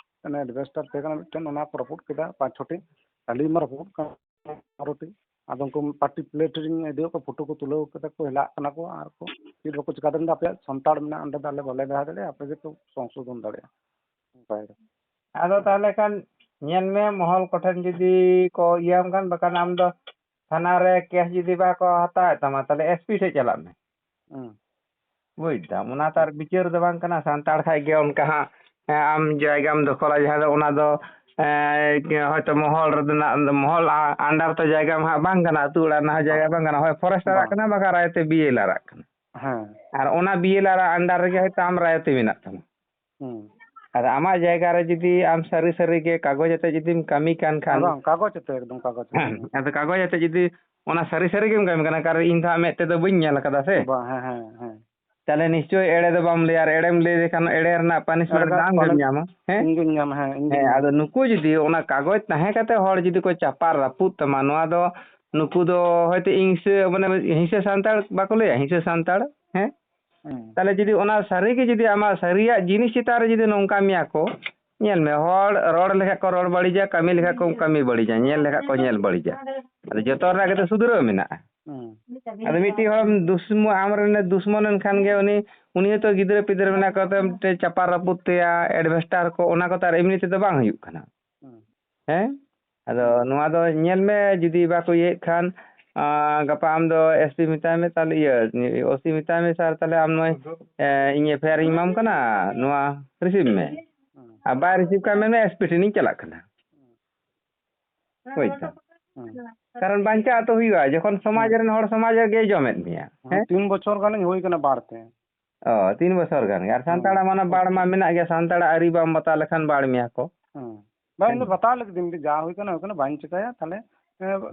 ᱚᱱᱟ ᱮᱰᱵᱮᱥᱴᱟᱨ ᱛᱟᱦᱮᱸ ᱠᱟᱱᱟ ᱢᱤᱫᱴᱮᱱ, ᱚᱱᱟ ᱠᱚ ᱨᱟᱹᱯᱩᱫ ᱠᱮᱫᱟ, ᱯᱟᱸᱪ ᱪᱷᱚᱴᱤ ᱴᱟᱹᱞᱤ ᱢᱟ ᱨᱟᱹᱯᱩᱫ ᱠᱟᱱ᱾ ᱵᱟᱨᱚᱴᱤ᱾ ᱟᱫᱚ ᱩᱱᱠᱩ ᱯᱟᱨᱴᱤ ᱯᱞᱮᱴ ᱨᱤᱧ ᱤᱫᱤᱭᱟᱫ ᱠᱚᱣᱟ, ᱯᱷᱳᱴᱳ ᱠᱚ ᱛᱩᱞᱟᱹᱣ ᱠᱟᱛᱮ ᱠᱚ ᱦᱮᱞᱟᱜ ᱠᱟᱱᱟ ᱠᱚ, ᱟᱨ ᱠᱚ ᱪᱮᱫ ᱵᱟᱠᱚ ᱪᱤᱠᱟ ᱫᱟᱲᱮᱭᱟᱜᱼᱟ, ᱟᱯᱮᱭᱟᱜ ᱥᱟᱱᱛᱟᱲ ᱢᱮᱱᱟᱜᱼᱟ ᱚᱸᱰᱮ ᱫᱚ, ᱟᱞᱮ ᱵᱟᱞᱮ ᱵᱮᱲᱦᱟ ᱫᱟᱲᱮᱭᱟᱜᱼᱟ, ᱟᱯᱮ ᱜᱮᱯᱮ ᱥᱚᱝᱥᱳᱫᱷᱚᱱ ᱫᱟᱲᱮᱭᱟᱜᱼᱟ᱾ ᱚᱱᱠᱟᱭ ᱫᱟ᱾ ᱟᱫᱚ ᱛᱟᱦᱚᱞᱮ ᱠᱷᱟᱱ ᱧᱮᱞ ᱢᱮ, ᱢᱚᱦᱚᱞ ᱠᱚᱴᱷᱮᱱ ᱡᱩᱫᱤ ᱠᱚ ᱤᱭᱟᱹᱢ ᱠᱷᱟᱱ, ᱵᱟᱠᱷᱟᱱ ᱟᱢ ᱫᱚ ᱛᱷᱟᱱᱟ ᱨᱮ ᱠᱮᱥ ᱡᱩᱫᱤ ᱵᱟᱠᱚ ᱦᱟᱛᱟᱣᱮᱫ ᱛᱟᱢᱟ, ᱛᱟᱦᱚᱞᱮ ᱮᱥᱯᱤ ᱴᱷᱮᱡ ᱪᱟᱞᱟᱜ ᱢᱮ᱾ ᱦᱩᱸ᱾ ᱵᱩᱡᱽ ᱫᱟᱢ, ᱚᱱᱟ ᱛᱚ ᱟᱨ ᱵᱤᱪᱟᱹᱨ ᱫᱚ ᱵᱟᱝ ᱠᱟᱱᱟ᱾ ᱥᱟᱱᱛᱟᱲ ᱠᱷᱟᱡ ᱜᱮ ᱚᱱᱠᱟ ᱦᱟᱸᱜ, ᱦᱮᱸ, ᱟᱢ ᱡᱟᱭᱜᱟᱢ ᱫᱚᱠᱷᱚᱞᱟ, ᱡᱟᱦᱟᱸ ᱫᱚ ᱚᱱᱟ ᱫᱚ, ᱮᱸ, ᱦᱚᱭᱛᱚ ᱢᱚᱦᱚᱞ ᱨᱮᱱᱟᱜ, ᱢᱚᱦᱚᱞ ᱟ-, under ᱛᱮ ᱡᱟᱭᱜᱟ ᱢᱟ ᱦᱟᱸᱜ ᱵᱟᱝ ᱠᱟᱱᱟ, ᱟᱹᱛᱩ ᱚᱲᱟᱜ ᱨᱮᱱᱟᱜ ᱦᱚᱸ ᱡᱟᱭᱜᱟ ᱵᱟᱝ᱾ ᱵᱟᱝ ᱠᱟᱱᱟ, ᱦᱳᱭ ᱯᱷᱚᱨᱮᱥᱴ ᱟᱨᱟᱜ ᱵᱟᱝ᱾ ᱠᱟᱱᱟ, ᱵᱟᱠᱷᱟᱱ ᱨᱟᱭᱛᱮ ᱵᱤ ᱮᱞ ᱟᱨᱟᱜ ᱠᱟᱱᱟ᱾ ᱦᱮᱸ᱾ ᱟᱨ ᱚᱱᱟ ᱵᱤ ᱮᱞ ᱟᱨᱟᱜ under ᱨᱮᱜᱮ ᱦᱚᱭᱛᱚ ᱟᱢ ᱨᱟᱭᱛᱮ ᱢᱮᱱᱟᱜ ᱛᱟᱢᱟ᱾ ᱦᱩᱸ᱾ ᱟᱫᱚ ᱟᱢᱟᱜ ᱡᱟᱭᱜᱟ ᱨᱮ ᱡᱩᱫᱤ ᱟᱢ ᱥᱟᱹᱨᱤ ᱥᱟᱹᱨᱤ ᱜᱮ ᱠᱟᱜᱚᱡᱽ ᱟᱛᱮ ᱡᱩᱫᱤᱢ ᱠᱟᱹᱢᱤ ᱠᱟᱱ ᱠᱷᱟᱱ, ᱦᱮᱸ, ᱵᱟᱝ, ᱠᱟᱜᱚᱡᱽ ᱟᱛᱮ, ᱮᱠᱫᱚᱢ ᱠᱟᱜᱚᱡᱽ ᱟᱛᱮ᱾ ᱟᱫᱚ ᱠᱟᱜᱚᱡᱽ ᱟᱛᱮ ᱡᱩᱫᱤ ᱚᱱᱟ ᱥᱟᱹᱨᱤ ᱥᱟᱹᱨᱤ ᱜᱮᱢ ᱠᱟᱹᱢᱤ ᱠᱟᱱᱟ, ᱠᱟᱨᱚᱱ ᱤᱧ ᱫᱚ ᱦᱟᱸᱜ ᱢᱮᱫ ᱛᱮᱫᱚ ᱵᱟᱹᱧ ᱧᱮᱞ ᱟᱠᱟᱫᱟ ᱥᱮ᱾ ᱵᱟᱝ, ᱦᱮᱸ, ᱦᱮᱸ, ᱦᱮᱸ᱾ ᱛᱟᱦᱞᱮ ᱱᱤᱥᱪᱳᱭ ᱮᱲᱮ ᱫᱚ ᱵᱟᱢ ᱞᱟᱹᱭᱟ, ᱟᱨ ᱮᱲᱮᱢ ᱞᱟᱹᱭ ᱞᱮᱠᱷᱟᱱ ᱮᱲᱮ ᱨᱮᱱᱟᱜ punishment ᱮᱲᱮ ᱫᱚ ᱨᱮᱱᱟᱜ ᱟᱢ ᱜᱮᱢ punishment ᱧᱟᱢᱟ᱾ ᱦᱮᱸ? ᱤᱧ ᱜᱤᱧ ᱧᱟᱢᱟ, ᱦᱮᱸ, ᱤᱧ ᱜᱤᱧ ᱦᱮᱸ, ᱧᱟᱢᱟ᱾ ᱟᱫᱚ ᱱᱩᱠᱩ ᱡᱩᱫᱤ ᱚᱱᱟ ᱠᱟᱜᱚᱡᱽ ᱛᱟᱦᱮᱸ ᱠᱟᱛᱮ ᱦᱚᱲ ᱡᱩᱫᱤ ᱠᱚ ᱪᱟᱯᱟᱫ ᱨᱟᱹᱯᱩᱫ ᱛᱟᱢᱟ, ᱱᱚᱣᱟ ᱫᱚ ᱱᱩᱠᱩ ᱫᱚ ᱦᱚᱭᱛᱳ ᱦᱤᱝᱥᱟᱹ, ᱢᱟᱱᱮ ᱦᱤᱝᱥᱟᱹ ᱥᱟᱱᱛᱟᱲ ᱵᱟᱠᱚ ᱞᱟᱹᱭᱟ, ᱦᱤᱝᱥᱟᱹ ᱥᱟᱱᱛᱟᱲ, ᱦᱮᱸ? ᱦᱩᱸ᱾ ᱛᱟᱦᱞᱮ ᱡᱩᱫᱤ ᱚᱱᱟ ᱥᱟᱹᱨᱤ ᱜᱮ ᱡᱩᱫᱤ ᱟᱢᱟᱜ ᱥᱟᱹᱨᱤᱭᱟᱜ ᱡᱤᱱᱤᱥ ᱪᱮᱛᱟᱱ ᱨᱮ ᱡᱩᱫᱤ ᱱᱚᱝᱠᱟ ᱢᱮᱭᱟ ᱠᱚ, ᱧᱮᱞ ᱢᱮ, ᱦᱚᱲ ᱨᱚᱲ ᱞᱮᱠᱷᱟᱡ ᱠᱚ ᱨᱚᱲ ᱵᱟᱹᱲᱤᱡᱟ, ᱠᱟᱹᱢᱤ ᱞᱮᱠᱷᱟᱡ ᱠᱚ ᱠᱟᱹᱢᱤ ᱵᱟᱹᱲᱤᱡᱟ, ᱧᱮᱞ ᱞᱮᱠᱷᱟᱡ ᱠᱚ ᱧᱮᱞ ᱵᱟᱹᱲᱤᱡᱟ᱾ ᱟᱫᱚ ᱡᱚᱛᱚ ᱨᱮᱱᱟᱜ ᱜᱮᱛᱚ ᱥᱩᱫᱷᱨᱟᱹᱣ ᱢᱮᱱᱟᱜᱼᱟ᱾ ᱦᱩᱸ᱾ ᱟᱫᱚ ᱢᱤᱫᱴᱤᱡ ᱦᱚᱲ ᱫᱩᱥᱢᱚ-, ᱟᱢᱨᱮᱱ ᱫᱩᱥᱢᱚᱱ ᱮᱱ ᱠᱷᱟᱱ ᱜᱮ ᱩᱱᱤ, ᱩᱱᱤ ᱦᱚᱸᱛᱚ ᱜᱤᱫᱽᱨᱟᱹ ᱯᱤᱫᱽᱨᱟᱹ ᱢᱮᱱᱟᱜ ᱠᱚᱛᱮ ᱢᱤᱫᱴᱮᱡ ᱪᱟᱯᱟ ᱨᱟᱹᱯᱩᱫ ᱛᱟᱭᱟ, ᱮᱰᱵᱮᱥᱴᱟᱨ ᱠᱚ, ᱚᱱᱟ ᱠᱚᱛᱮ ᱟᱨ ᱮᱢᱱᱤ ᱛᱮᱫᱚ ᱵᱟᱝ ᱦᱩᱭᱩᱜ ᱠᱟᱱᱟ᱾ ᱦᱩᱸ᱾ ᱦᱮᱸ? ᱟᱫᱚ ᱦᱩᱸ᱾ ᱱᱚᱣᱟ ᱫᱚ ᱧᱮᱞ ᱢᱮ, ᱡᱩᱫᱤ ᱵᱟᱠᱚ ᱤᱭᱟᱹᱭᱮᱫ ᱠᱷᱟᱱ, ᱟᱸ, ᱜᱟᱯᱟ ᱟᱢ ᱫᱚ S P ᱢᱮᱛᱟᱭ ᱢᱮ, ᱛᱟᱦᱞᱮ ᱤᱭᱟᱹ, O C ᱢᱮᱛᱟᱭ ᱢᱮ, "ᱥᱟᱨ, ᱛᱟᱦᱞᱮ ᱟᱢ ᱱᱚᱜᱼᱚᱭ, ᱮ, ᱤᱧ FIR ᱤᱧ ᱮᱢᱟᱢ ᱠᱟᱱᱟ, ᱱᱚᱣᱟ ᱨᱤᱥᱤᱵᱷ ᱢᱮ᱾" ᱦᱩᱸ᱾ ᱟᱨ ᱵᱟᱭ ᱨᱤᱥᱤᱵᱷ ᱠᱷᱟᱱ ᱢᱮᱱ ᱢᱮ, "S P ᱴᱷᱮᱱᱤᱧ ᱪᱟᱞᱟᱜ ᱠᱟᱱᱟ᱾" ᱦᱩᱸ᱾ ᱦᱳᱭ ᱛᱚ᱾ ᱦᱩᱸ᱾ ᱠᱟᱨᱚᱱ ᱵᱟᱧᱪᱟᱣ ᱛᱚ ᱦᱩᱭᱩᱜᱼᱟ, ᱡᱚᱠᱷᱚᱱ ᱥᱚᱢᱟᱡᱽ ᱦᱩᱸ᱾ ᱨᱮᱱ ᱦᱚᱲ ᱥᱚᱢᱟᱡᱽ ᱨᱮᱜᱮᱭ ᱡᱚᱢᱮᱫ ᱢᱮᱭᱟ᱾ ᱦᱮᱸ, ᱦᱮᱸ? ᱛᱤᱱ ᱵᱚᱪᱷᱚᱨ ᱜᱟᱱᱤᱧ ᱦᱩᱭ ᱠᱟᱱᱟ ᱵᱟᱲ ᱛᱮ᱾ ᱚ, ᱛᱤᱱ ᱵᱚᱪᱷᱚᱨ ᱜᱟᱱ ᱜᱮ᱾ ᱟᱨ ᱦᱩᱸ᱾ ᱥᱟᱱᱛᱟᱲᱟᱜ ᱢᱟᱱᱮ ᱵᱟᱲ ᱢᱟ ᱢᱮᱱᱟᱜ ᱜᱮᱭᱟ, ᱥᱟᱱᱛᱟᱲᱟᱜ ᱟᱹᱨᱤ ᱵᱟᱢ ᱵᱟᱛᱟᱣ ᱞᱮᱠᱷᱟᱱ ᱵᱟᱲ ᱢᱮᱭᱟ ᱠᱚ᱾ ᱦᱩᱸ᱾ ᱵᱟᱝ, ᱤᱧ ᱫᱚ ᱦᱮᱸ᱾ ᱵᱟᱛᱟᱣ ᱞᱟᱹᱜᱤᱫ ᱤᱧ ᱫᱚ ᱡᱟ ᱦᱩᱭ ᱠᱟᱱᱟ, ᱦᱩᱭ ᱠᱟᱱᱟ, ᱵᱟᱹᱧ ᱪᱤᱠᱟᱹᱭᱟ, ᱛᱟᱦᱞᱮ, ᱮ,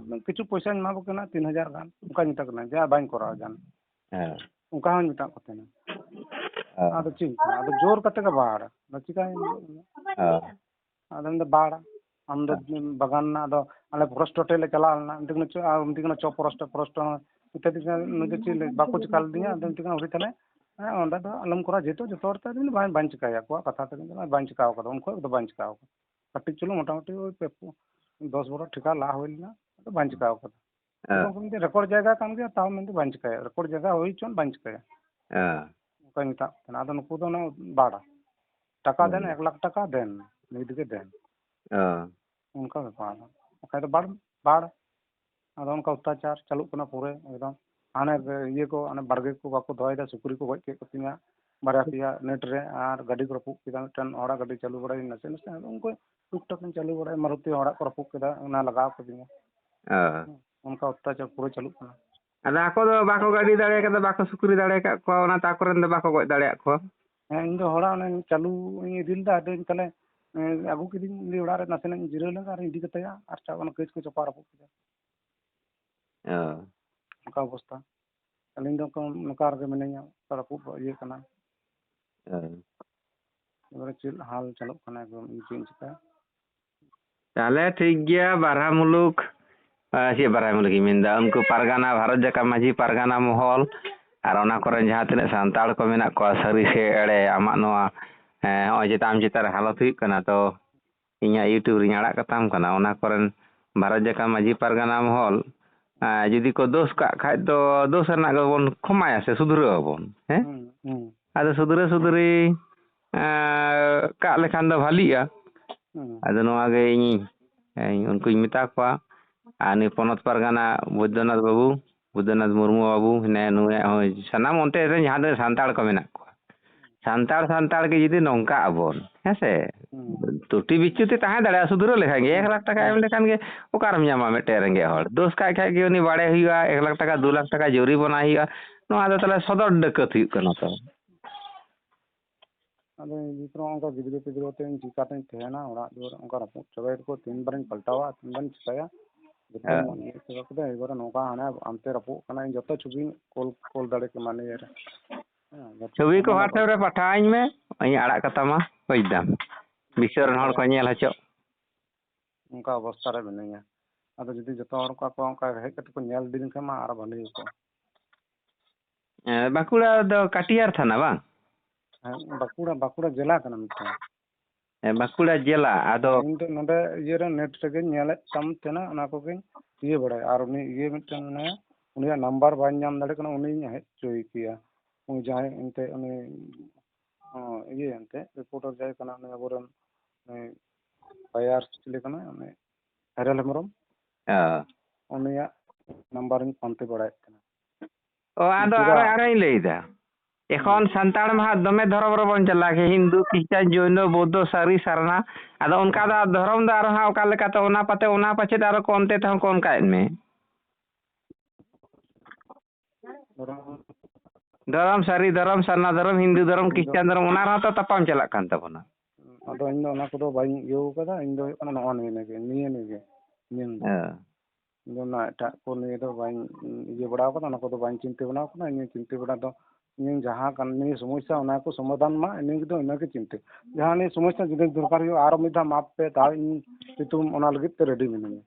ᱠᱤᱪᱷᱩ ᱯᱚᱭᱥᱟᱧ ᱮᱢᱟ ᱠᱚ ᱠᱟᱱᱟ, ᱛᱤᱱ ᱦᱟᱡᱟᱨ ᱜᱟᱱ, ᱚᱱᱠᱟᱧ ᱢᱮᱛᱟ ᱠᱚ ᱠᱟᱱᱟ, ᱡᱟ ᱵᱟᱹᱧ ᱠᱚᱨᱟᱣᱟ ᱡᱟᱦᱟᱱᱟᱜ᱾ ᱦᱮᱸ᱾ ᱚᱱᱠᱟ ᱦᱚᱸᱧ ᱢᱮᱛᱟᱜ ᱠᱚ ᱛᱟᱦᱮᱱᱟ᱾ ᱚ᱾ ᱟᱫᱚ ᱪᱮᱫ ᱤᱧ ᱢᱮᱛᱟᱢᱟ? ᱟᱫᱚ ᱡᱳᱨ ᱠᱟᱛᱮ ᱜᱮ ᱵᱟᱲ᱾ ᱟᱫᱚ ᱪᱤᱠᱟᱹᱭᱟᱹᱧ? ᱚ᱾ ᱟᱫᱚ ᱢᱮᱱᱫᱟ, "ᱵᱟᱲ, ᱟᱢ ᱫᱚ ᱦᱮᱸ᱾ ᱵᱟᱜᱟᱱ ᱨᱮᱱᱟᱜ ᱫᱚ ᱟᱞᱮ ᱯᱷᱚᱨᱮᱥᱴ ᱦᱳᱴᱮᱞ ᱞᱮ ᱪᱟᱞᱟᱣ ᱞᱮᱱᱟ, ᱢᱤᱛᱟᱹᱧ ᱠᱟᱱᱟ, ᱪᱚ, ᱟᱨ ᱢᱤᱛᱟᱹᱧ ᱠᱟᱱᱟ, ᱪᱚ ᱯᱷᱚᱨᱮᱥᱴ, ᱯᱷᱚᱨᱮᱥᱴ ᱦᱚᱸ ᱢᱤᱛᱟᱹᱧ ᱠᱟᱱᱟ, ᱱᱩᱭ ᱫᱚ ᱪᱮᱫ ᱞᱮ-, ᱵᱟᱠᱚ ᱪᱤᱠᱟ ᱞᱮᱫᱤᱧᱟ?" ᱟᱫᱚ ᱢᱤᱛᱟᱹᱧ ᱠᱟᱱᱟ, "ᱦᱩᱭ ᱛᱟᱦᱞᱮ, ᱦᱮᱸ, ᱚᱸᱰᱮ ᱫᱚ ᱟᱞᱚᱢ ᱠᱚᱨᱟᱣᱟ, ᱡᱮᱦᱮᱛᱩ ᱡᱚᱛᱚ ᱦᱚᱲ ᱛᱮ ᱟᱫᱚ ᱵᱟᱹᱧ, ᱵᱟᱹᱧ ᱪᱤᱠᱟᱭᱟ, ᱟᱠᱚᱣᱟᱜ ᱠᱟᱛᱷᱟ ᱛᱮᱜᱮ ᱵᱟᱹᱧ ᱪᱤᱠᱟᱣ ᱠᱟᱫᱟ, ᱩᱱ ᱠᱷᱚᱡ ᱫᱚ ᱵᱟᱹᱧ ᱪᱤᱠᱟᱣ ᱠᱟᱫᱟ, ᱠᱟᱹᱴᱤᱡ ᱪᱩᱞᱩᱝ ᱢᱚᱴᱟᱢᱩᱴᱤ ᱳᱭ ᱯᱮ ᱯᱩ-, ᱫᱚᱥ ᱵᱟᱨᱚ ᱴᱷᱮᱠᱟ ᱞᱟ ᱦᱩᱭ ᱞᱮᱱᱟ, ᱟᱫᱚ ᱵᱟᱹᱧ ᱪᱤᱠᱟᱣ ᱠᱟᱫᱟ᱾ ᱦᱮᱸ᱾ ᱮᱵᱚᱝ ᱢᱤᱫᱴᱮᱱ ᱨᱮᱠᱚᱨᱰ ᱡᱟᱭᱜᱟ ᱠᱟᱱ ᱜᱮᱭᱟ, ᱛᱟᱣ ᱢᱮᱱᱛᱮ ᱵᱟᱹᱧ ᱪᱤᱠᱟᱭᱟ, ᱨᱮᱠᱚᱨᱰ ᱡᱟᱭᱜᱟ ᱦᱩᱭ ᱦᱚᱪᱚᱱ, ᱵᱟᱹᱧ ᱪᱤᱠᱟᱭᱟ᱾ ᱦᱮᱸ᱾ ᱚᱱᱠᱟᱧ ᱢᱮᱛᱟᱜ ᱠᱚ ᱛᱟᱦᱮᱱᱟ᱾ ᱟᱫᱚ ᱱᱩᱠᱩ ᱫᱚ ᱚᱱᱮ ᱵᱟᱲ, ᱴᱟᱠᱟ ᱫᱮᱱ, ᱦᱩᱸ᱾ ᱮᱠ ᱞᱟᱠᱷ ᱴᱟᱠᱟ ᱫᱮᱱ, ᱱᱤᱛ ᱜᱮ ᱫᱮᱱ᱾ ᱚ᱾ ᱚᱱᱠᱟ ᱵᱮᱯᱟᱨ᱾ ᱵᱟᱠᱷᱟᱡ ᱫᱚ ᱵᱟᱲ, ᱵᱟᱲ᱾ ᱟᱫᱚ ᱚᱱᱠᱟ ᱚᱛᱛᱟᱪᱟᱨ ᱪᱟᱹᱞᱩᱜ ᱠᱟᱱᱟ ᱯᱩᱨᱟᱹ ᱮᱠᱫᱚᱢ᱾ ᱦᱟᱱᱮ ᱤᱭᱟᱹ ᱠᱚ, ᱦᱟᱱᱮ ᱵᱟᱲᱜᱮ ᱠᱚ ᱵᱟᱠᱚ ᱫᱚᱦᱚᱭᱮᱫᱟ, ᱥᱩᱠᱨᱤ ᱠᱚ ᱜᱚᱡ ᱠᱮᱫ ᱠᱚ ᱛᱤᱧᱟ ᱵᱟᱨᱭᱟ ᱯᱮᱭᱟ ᱱᱮᱴ ᱨᱮ, ᱟᱨ ᱜᱟᱹᱰᱤ ᱠᱚ ᱨᱟᱹᱯᱩᱫ ᱠᱮᱫᱟ ᱢᱤᱫᱴᱮᱱ, ᱦᱚᱲᱟᱜ ᱜᱟᱹᱰᱤ ᱪᱟᱹᱞᱩ ᱵᱟᱲᱟᱭ ᱱᱟᱥᱮ ᱱᱟᱥᱮ, ᱟᱫᱚ ᱩᱱᱠᱩ ᱴᱩᱠ ᱴᱟᱠ ᱤᱧ ᱪᱟᱹᱞᱩ ᱵᱟᱲᱟᱭᱟ, ᱢᱟᱨᱩᱛᱤ ᱦᱚᱲᱟᱜ ᱠᱚ ᱨᱟᱹᱯᱩᱫ ᱠᱮᱫᱟ, ᱚᱱᱟ ᱞᱟᱜᱟᱣ ᱠᱟᱫᱤᱧᱟ᱾ ᱚ᱾ ᱚᱱᱠᱟ ᱚᱛᱛᱟᱪᱟᱨ ᱯᱩᱨᱟᱹ ᱪᱟᱹᱞᱩᱜ ᱠᱟᱱᱟ᱾ ᱟᱫᱚ ᱟᱠᱚ ᱫᱚ ᱵᱟᱠᱚ ᱜᱟᱹᱰᱤ ᱫᱟᱲᱮ ᱠᱟᱫᱟ, ᱵᱟᱠᱚ ᱥᱩᱠᱨᱤ ᱫᱟᱲᱮ ᱟᱠᱟᱫ ᱠᱚᱣᱟ, ᱚᱱᱟᱛᱮ ᱟᱠᱚᱨᱮᱱ ᱫᱚ ᱵᱟᱠᱚ ᱜᱚᱡ ᱫᱟᱲᱮᱭᱟᱜ ᱠᱚᱣᱟ᱾ ᱦᱮᱸ, ᱤᱧ ᱫᱚ ᱦᱚᱲᱟᱜ ᱚᱱᱮ ᱪᱟᱹᱞᱩ ᱤᱧ ᱤᱫᱤ ᱞᱮᱫᱟ, ᱟᱫᱚᱧ ᱛᱟᱦᱞᱮ, ᱮᱸ, ᱟᱹᱜᱩ ᱠᱤᱫᱤᱧ ᱩᱱᱤ ᱚᱲᱟᱜ ᱨᱮ, ᱱᱟᱥᱮᱱᱟᱜ ᱤᱧ ᱡᱤᱨᱟᱹᱣ ᱞᱮᱱᱟ ᱟᱨ ᱤᱧ ᱤᱫᱤ ᱠᱟᱛᱮᱭᱟ ᱟᱨ ᱪᱟ-, ᱚᱱᱟ ᱠᱟᱹᱡ ᱠᱚ ᱪᱟᱯᱟ ᱨᱟᱹᱯᱩᱫ ᱠᱮᱫᱟ᱾ ᱚ᱾ ᱚᱱᱠᱟ ᱚᱵᱚᱥᱛᱟ᱾ ᱟᱹᱞᱤᱧ ᱫᱚ ᱱᱚᱝᱠᱟ ᱨᱮᱜᱮ ᱢᱤᱱᱟᱹᱧᱟ, ᱨᱟᱹᱯᱩᱫ ᱤᱭᱟᱹ ᱠᱟᱱᱟ᱾ ᱦᱮᱸ᱾ ᱮᱵᱟᱨᱮ ᱪᱮᱫ ᱦᱟᱞ ᱪᱟᱹᱞᱩᱜ ᱠᱟᱱᱟ, ᱮᱠᱫᱚᱢ ᱤᱧ ᱪᱮᱫ ᱤᱧ ᱪᱤᱠᱟᱹᱭᱟ? ᱛᱟᱦᱞᱮ ᱴᱷᱤᱠ ᱜᱮᱭᱟ, ᱵᱟᱨᱦᱟ ᱢᱩᱞᱩᱠ, ᱟ, ᱪᱮᱫ ᱵᱟᱨᱦᱟ ᱢᱩᱞᱩᱠ ᱤᱧ ᱢᱮᱱᱫᱟ, ᱩᱱᱠᱩ ᱯᱟᱨᱜᱟᱱᱟ, ᱵᱷᱟᱨᱚᱛ ᱡᱟᱠᱟᱛ ᱢᱟᱹᱡᱷᱤ ᱯᱟᱨᱜᱟᱱᱟ ᱢᱚᱦᱚᱞ ᱟᱨ ᱚᱱᱟ ᱠᱚᱨᱮᱱ ᱡᱟᱦᱟᱸ ᱛᱤᱱᱟᱹᱜ ᱥᱟᱱᱛᱟᱲ ᱠᱚ ᱢᱮᱱᱟᱜ ᱠᱚᱣᱟ, ᱥᱟᱹᱨᱤ ᱥᱮ ᱮᱲᱮ, ᱟᱢᱟᱜ ᱱᱚᱣᱟ, ᱮ, ᱱᱚᱜᱼᱚᱭ ᱡᱮ ᱟᱢ ᱪᱮᱛᱟᱱ ᱨᱮ ᱦᱟᱞᱚᱛ ᱦᱩᱭᱩᱜ ᱠᱟᱱᱟ, ᱛᱚ ᱤᱧᱟᱹᱜ YouTube ᱨᱤᱧ ᱟᱲᱟᱜ ᱠᱟᱛᱟᱢ ᱠᱟᱱᱟ, ᱚᱱᱟ ᱠᱚᱨᱮᱱ ᱵᱷᱟᱨᱚᱛ ᱡᱟᱠᱟᱛ ᱢᱟᱹᱡᱷᱤ ᱯᱟᱨᱜᱟᱱᱟ ᱢᱚᱦᱚᱞ ᱟᱨ ᱡᱩᱫᱤ ᱠᱚ ᱫᱳᱥ ᱠᱟᱜ ᱠᱷᱟᱡ ᱫᱚ ᱫᱳᱥ ᱨᱮᱱᱟᱜ ᱜᱮᱵᱚᱱ ᱠᱷᱚᱢᱟᱭᱟ ᱥᱮ ᱥᱩᱫᱷᱨᱟᱹᱣ ᱟᱵᱚᱱ, ᱦᱮᱸ? ᱦᱩᱸ, ᱦᱩᱸ᱾ ᱟᱫᱚ ᱥᱩᱫᱷᱨᱟᱹ ᱥᱩᱫᱷᱨᱤ, ᱮᱸ, ᱠᱟᱜ ᱞᱮᱠᱷᱟᱱ ᱫᱚ ᱵᱷᱟᱞᱤᱜᱼᱟ᱾ ᱦᱩᱸ᱾ ᱟᱫᱚ ᱱᱚᱣᱟ ᱜᱮ ᱤᱧ, ᱤᱧ ᱩᱱᱠᱩᱧ ᱢᱮᱛᱟ ᱠᱚᱣᱟ᱾ ᱟᱨ ᱱᱩᱭ ᱯᱚᱱᱚᱛ ᱯᱟᱨᱜᱟᱱᱟ ᱵᱳᱭᱫᱚᱱᱟᱛᱷ ᱵᱟᱹᱵᱩ, ᱵᱳᱭᱫᱚᱱᱟᱛᱷ ᱢᱩᱨᱢᱩ ᱵᱟᱹᱵᱩ ᱦᱮᱱᱟᱭᱟ, ᱱᱩᱭᱟᱜ ᱦᱚᱸ ᱥᱟᱱᱟᱢ ᱚᱱᱛᱮ ᱨᱮᱱ ᱡᱟᱦᱟᱸ ᱛᱤᱱᱟᱹᱜ ᱥᱟᱱᱛᱟᱲ ᱠᱚ ᱢᱮᱱᱟᱜ ᱠᱚᱣᱟ, ᱥᱟᱱᱛᱟᱲ, ᱥᱟᱱᱛᱟᱲ ᱜᱮ ᱡᱩᱫᱤ ᱱᱚᱝᱠᱟᱜ ᱟᱵᱚᱱ, ᱦᱮᱸ ᱥᱮ? ᱦᱩᱸ᱾ ᱛᱩᱴᱤ ᱵᱤᱪᱪᱩᱛᱤ ᱛᱟᱦᱮᱸ ᱫᱟᱲᱮᱭᱟᱜᱼᱟ, ᱥᱩᱫᱷᱨᱟᱹᱣ ᱞᱮᱠᱷᱟᱱ ᱜᱮ, ᱮᱠ ᱞᱟᱠᱷ ᱴᱟᱠᱟ ᱮᱢ ᱞᱮᱠᱷᱟᱱ ᱜᱮ ᱚᱠᱟᱨᱮᱢ ᱧᱟᱢᱟ ᱢᱤᱫᱴᱮᱱ ᱨᱮᱸᱜᱮᱡ ᱦᱚᱲ? ᱫᱳᱥ ᱠᱟᱜ ᱠᱷᱟᱡ ᱜᱮ ᱩᱱᱤ ᱵᱟᱲᱮ ᱦᱩᱭᱩᱜᱼᱟ, ᱮᱠ ᱞᱟᱠᱷ ᱴᱟᱠᱟ, ᱫᱩ ᱞᱟᱠᱷ ᱴᱟᱠᱟ ᱡᱩᱨᱤᱢᱟᱱᱟ ᱦᱩᱭᱩᱜᱼᱟ᱾ ᱱᱚᱣᱟ ᱫᱚ ᱛᱟᱦᱚᱞᱮ ᱥᱚᱫᱚᱨ ᱰᱟᱹᱠᱟᱹᱛ ᱦᱩᱭᱩᱜ ᱠᱟᱱᱟ ᱛᱚ᱾ ᱟᱫᱚ ᱤᱧ ᱵᱷᱤᱛᱨᱤ ᱚᱱᱠᱟ ᱜᱤᱫᱽᱨᱟᱹ ᱯᱤᱫᱽᱨᱟᱹ ᱛᱮ ᱤᱧ ᱪᱤᱠᱟᱛᱮᱧ ᱛᱟᱦᱮᱱᱟ? ᱚᱲᱟᱜ ᱫᱩᱣᱟᱹᱨ ᱚᱱᱠᱟ ᱨᱟᱹᱯᱩᱫ ᱪᱟᱵᱟᱭ ᱫᱟᱠᱚ, ᱛᱤᱱ ᱵᱟᱨᱤᱧ ᱯᱟᱞᱴᱟᱣᱟ, ᱛᱤᱱ ᱵᱟᱨᱤᱧ ᱪᱤᱠᱟᱭᱟ? ᱡᱚᱛᱚᱧ ᱦᱮᱸ᱾ ᱢᱚᱱᱮ ᱪᱟᱵᱟ ᱠᱮᱫᱟ, ᱮᱵᱟᱨᱮ ᱱᱚᱝᱠᱟ ᱦᱟᱱᱮ ᱦᱟᱱᱛᱮ ᱨᱟᱹᱯᱩᱫ ᱠᱟᱱᱟ, ᱤᱧ ᱡᱚᱛᱚ ᱪᱷᱚᱵᱤᱧ ᱠᱳᱞ, ᱠᱳᱞ ᱫᱟᱲᱮ ᱠᱮᱢᱟ ᱱᱤᱭᱟᱹ ᱨᱮ᱾ ᱦᱮᱸ, ᱡᱚᱛᱚ ᱪᱷᱚᱵᱤ ᱠᱚ ᱚᱱᱟ WhatsApp ᱨᱮ ᱯᱟᱴᱷᱟᱣᱟᱹᱧ ᱢᱮ, ᱤᱧ ᱟᱲᱟᱜ ᱠᱟᱛᱟᱢᱟ, ᱵᱩᱡᱽ ᱫᱟᱢ᱾ ᱵᱤᱥᱥᱚ ᱨᱮᱱ ᱦᱚᱲ ᱠᱚ ᱦᱳᱭ᱾ ᱧᱮᱞ ᱦᱚᱪᱚᱜ᱾ ᱚᱱᱠᱟ ᱚᱵᱚᱥᱛᱟ ᱨᱮ ᱢᱤᱱᱟᱹᱧᱟ᱾ ᱟᱫᱚ ᱡᱩᱫᱤ ᱡᱚᱛᱚ ᱦᱚᱲ ᱠᱚ, ᱠᱚ ᱚᱱᱠᱟ ᱦᱮᱡ ᱠᱟᱛᱮ ᱠᱚ ᱧᱮᱞ ᱤᱫᱤ ᱞᱮᱱᱠᱷᱟᱱ ᱢᱟ ᱟᱨᱚ ᱵᱷᱟᱹᱞᱤ ᱦᱩᱭ ᱠᱚᱜᱼᱟ᱾ ᱮ, ᱵᱟᱸᱠᱩᱲᱟ ᱫᱚ ᱠᱟᱴᱤᱦᱟᱨ ᱛᱷᱟᱱᱟ, ᱵᱟᱝ? ᱦᱮᱸ, ᱵᱟᱸᱠᱩᱲᱟ, ᱵᱟᱸᱠᱩᱲᱟ ᱡᱮᱞᱟ ᱠᱟᱱᱟ ᱢᱤᱫᱴᱟᱝ᱾ ᱮ, ᱵᱟᱸᱠᱩᱲᱟ ᱡᱮᱞᱟ, ᱟᱫᱚ ᱦᱮᱸ, ᱤᱧ ᱫᱚ ᱱᱚᱰᱮ ᱤᱭᱟᱹ ᱨᱮ net ᱨᱮᱜᱮᱧ ᱧᱮᱞᱮᱫ ᱛᱟᱢ ᱛᱟᱦᱮᱱᱟ, ᱚᱱᱟ ᱠᱚᱜᱮᱧ ᱤᱭᱟᱹ ᱵᱟᱲᱟᱭᱟ᱾ ᱟᱨ ᱩᱱᱤ ᱤᱭᱟᱹ ᱢᱤᱫᱴᱮᱱ ᱢᱮᱱᱟᱭᱟ, ᱩᱱᱤᱭᱟᱜ number ᱵᱟᱹᱧ ᱧᱟᱢ ᱫᱟᱲᱮᱭᱟᱜ ᱠᱟᱱᱟ, ᱩᱱᱤᱧ ᱦᱮᱡ ᱦᱚᱪᱚᱭ ᱠᱮᱭᱟ᱾ ᱩᱱᱤ ᱡᱟᱦᱟᱸᱭ ᱮᱱᱛᱮ ᱩᱱᱤ, ᱦᱚᱸ, ᱤᱭᱟᱹ ᱮᱱᱛᱮ reporter ᱡᱟᱦᱟᱸᱭ ᱠᱟᱱᱟ, ᱩᱱᱤ ᱟᱵᱚᱨᱮᱱ, ᱩᱱᱤ ᱵᱟᱭᱟᱨ ᱪᱤᱞᱤ ᱠᱟᱱᱟᱭ, ᱩᱱᱤ ᱦᱮᱨᱮᱞ ᱦᱮᱢᱵᱨᱚᱢ, ᱚ᱾ ᱩᱱᱤᱭᱟᱜ number ᱤᱧ ᱯᱟᱱᱛᱮ ᱵᱟᱲᱟᱭᱮᱫ ᱠᱟᱱᱟ᱾ ᱚ, ᱟᱫᱚ ᱪᱮᱫᱟᱜ? ᱟᱨᱚ, ᱟᱨᱚᱧ ᱞᱟᱹᱭᱫᱟ᱾ ᱮᱠᱷᱚᱱ ᱦᱩᱸ᱾ ᱥᱟᱱᱛᱟᱲ ᱢᱟ ᱦᱟᱸᱜ ᱫᱚᱢᱮ ᱫᱷᱚᱨᱚᱢ ᱨᱮᱵᱚᱱ ᱪᱟᱞᱟᱜ ᱜᱮ, ᱦᱤᱱᱫᱩ, ᱠᱷᱨᱤᱥᱴᱟᱱ, ᱡᱳᱭᱱᱚ, ᱵᱳᱫᱽᱫᱷᱚ, ᱥᱟᱹᱨᱤ, ᱥᱟᱨᱱᱟ᱾ ᱟᱫᱚ ᱚᱱᱠᱟ ᱫᱚ ᱦᱩᱸ᱾ ᱫᱷᱚᱨᱚᱢ ᱫᱚ ᱟᱨᱚ ᱦᱟᱸᱜ ᱚᱠᱟ ᱞᱮᱠᱟᱛᱮ ᱚᱱᱟ ᱯᱟᱪᱮᱫ, ᱚᱱᱟ ᱯᱟᱪᱮᱫ ᱟᱨᱚ ᱠᱚ ᱚᱱᱛᱮ ᱛᱮᱦᱚᱸ ᱠᱚ ᱚᱱᱠᱟᱭᱮᱫ ᱢᱮ᱾ ᱫᱷᱚᱨᱚᱢ᱾ ᱫᱷᱚᱨᱚᱢ, ᱥᱟᱹᱨᱤ ᱫᱷᱚᱨᱚᱢ, ᱥᱟᱨᱱᱟ ᱫᱷᱚᱨᱚᱢ, ᱦᱤᱱᱫᱩ ᱫᱷᱚᱨᱚᱢ, ᱤᱧ ᱫᱚ ᱠᱷᱨᱤᱥᱴᱟᱱ ᱫᱷᱚᱨᱚᱢ, ᱚᱱᱟ ᱨᱮᱦᱚᱸ ᱛᱚ ᱛᱟᱯᱟᱢ ᱪᱟᱞᱟᱜ ᱠᱟᱱ ᱛᱟᱵᱚᱱᱟ᱾ ᱟᱫᱚ ᱤᱧ ᱫᱚ ᱚᱱᱟ ᱠᱚᱫᱚ ᱵᱟᱹᱧ ᱤᱭᱟᱹᱣ ᱠᱟᱫᱟ, ᱤᱧ ᱫᱚ ᱦᱩᱭᱩᱜ ᱠᱟᱱᱟ ᱱᱚᱜᱼᱚ ᱱᱤᱭᱟᱹ ᱱᱤᱭᱟᱹ ᱜᱮ, ᱱᱤᱭᱟᱹ ᱜᱮ᱾ ᱦᱮᱸ᱾ ᱤᱧ ᱫᱚ ᱚᱱᱟ ᱮᱴᱟᱜ ᱠᱚ ᱱᱤᱭᱟᱹ ᱫᱚ ᱵᱟᱹᱧ ᱤᱭᱟᱹ ᱵᱟᱲᱟᱣ ᱠᱟᱫᱟ, ᱚᱱᱟ ᱠᱚᱫᱚ ᱵᱟᱹᱧ ᱪᱤᱱᱛᱟᱹ ᱵᱷᱟᱵᱽᱱᱟᱣ ᱠᱟᱫᱟ᱾ ᱤᱧᱟᱹᱜ ᱪᱤᱱᱛᱟᱹ ᱵᱷᱟᱵᱽᱱᱟ ᱫᱚ ᱤᱧᱟᱹᱜ ᱡᱟᱦᱟᱸ ᱠᱟᱱ ᱱᱤᱭᱟᱹ ᱥᱚᱢᱚᱥᱥᱟ, ᱚᱱᱟ ᱠᱚ ᱥᱚᱢᱟᱫᱷᱟᱱ ᱢᱟ, ᱤᱱᱟᱹ ᱜᱮ ᱫᱚ, ᱤᱱᱟᱹ ᱜᱮ ᱪᱤᱱᱛᱟᱹ᱾ ᱡᱟᱦᱟᱸ ᱱᱤᱭᱟᱹ ᱥᱚᱢᱚᱥᱥᱟ ᱡᱩᱫᱤ ᱫᱚᱨᱠᱟᱨ ᱦᱩᱭᱩᱜᱼᱟ, ᱟᱨᱚ ᱢᱤᱫ ᱫᱷᱟᱣ ᱢᱟᱯ ᱯᱮ, ᱛᱟᱣ ᱤᱧ ᱥᱤᱛᱩᱝ ᱚᱱᱟ ᱞᱟᱹᱜᱤᱫ ᱛᱮ ready ᱢᱤᱱᱟᱹᱧᱟ᱾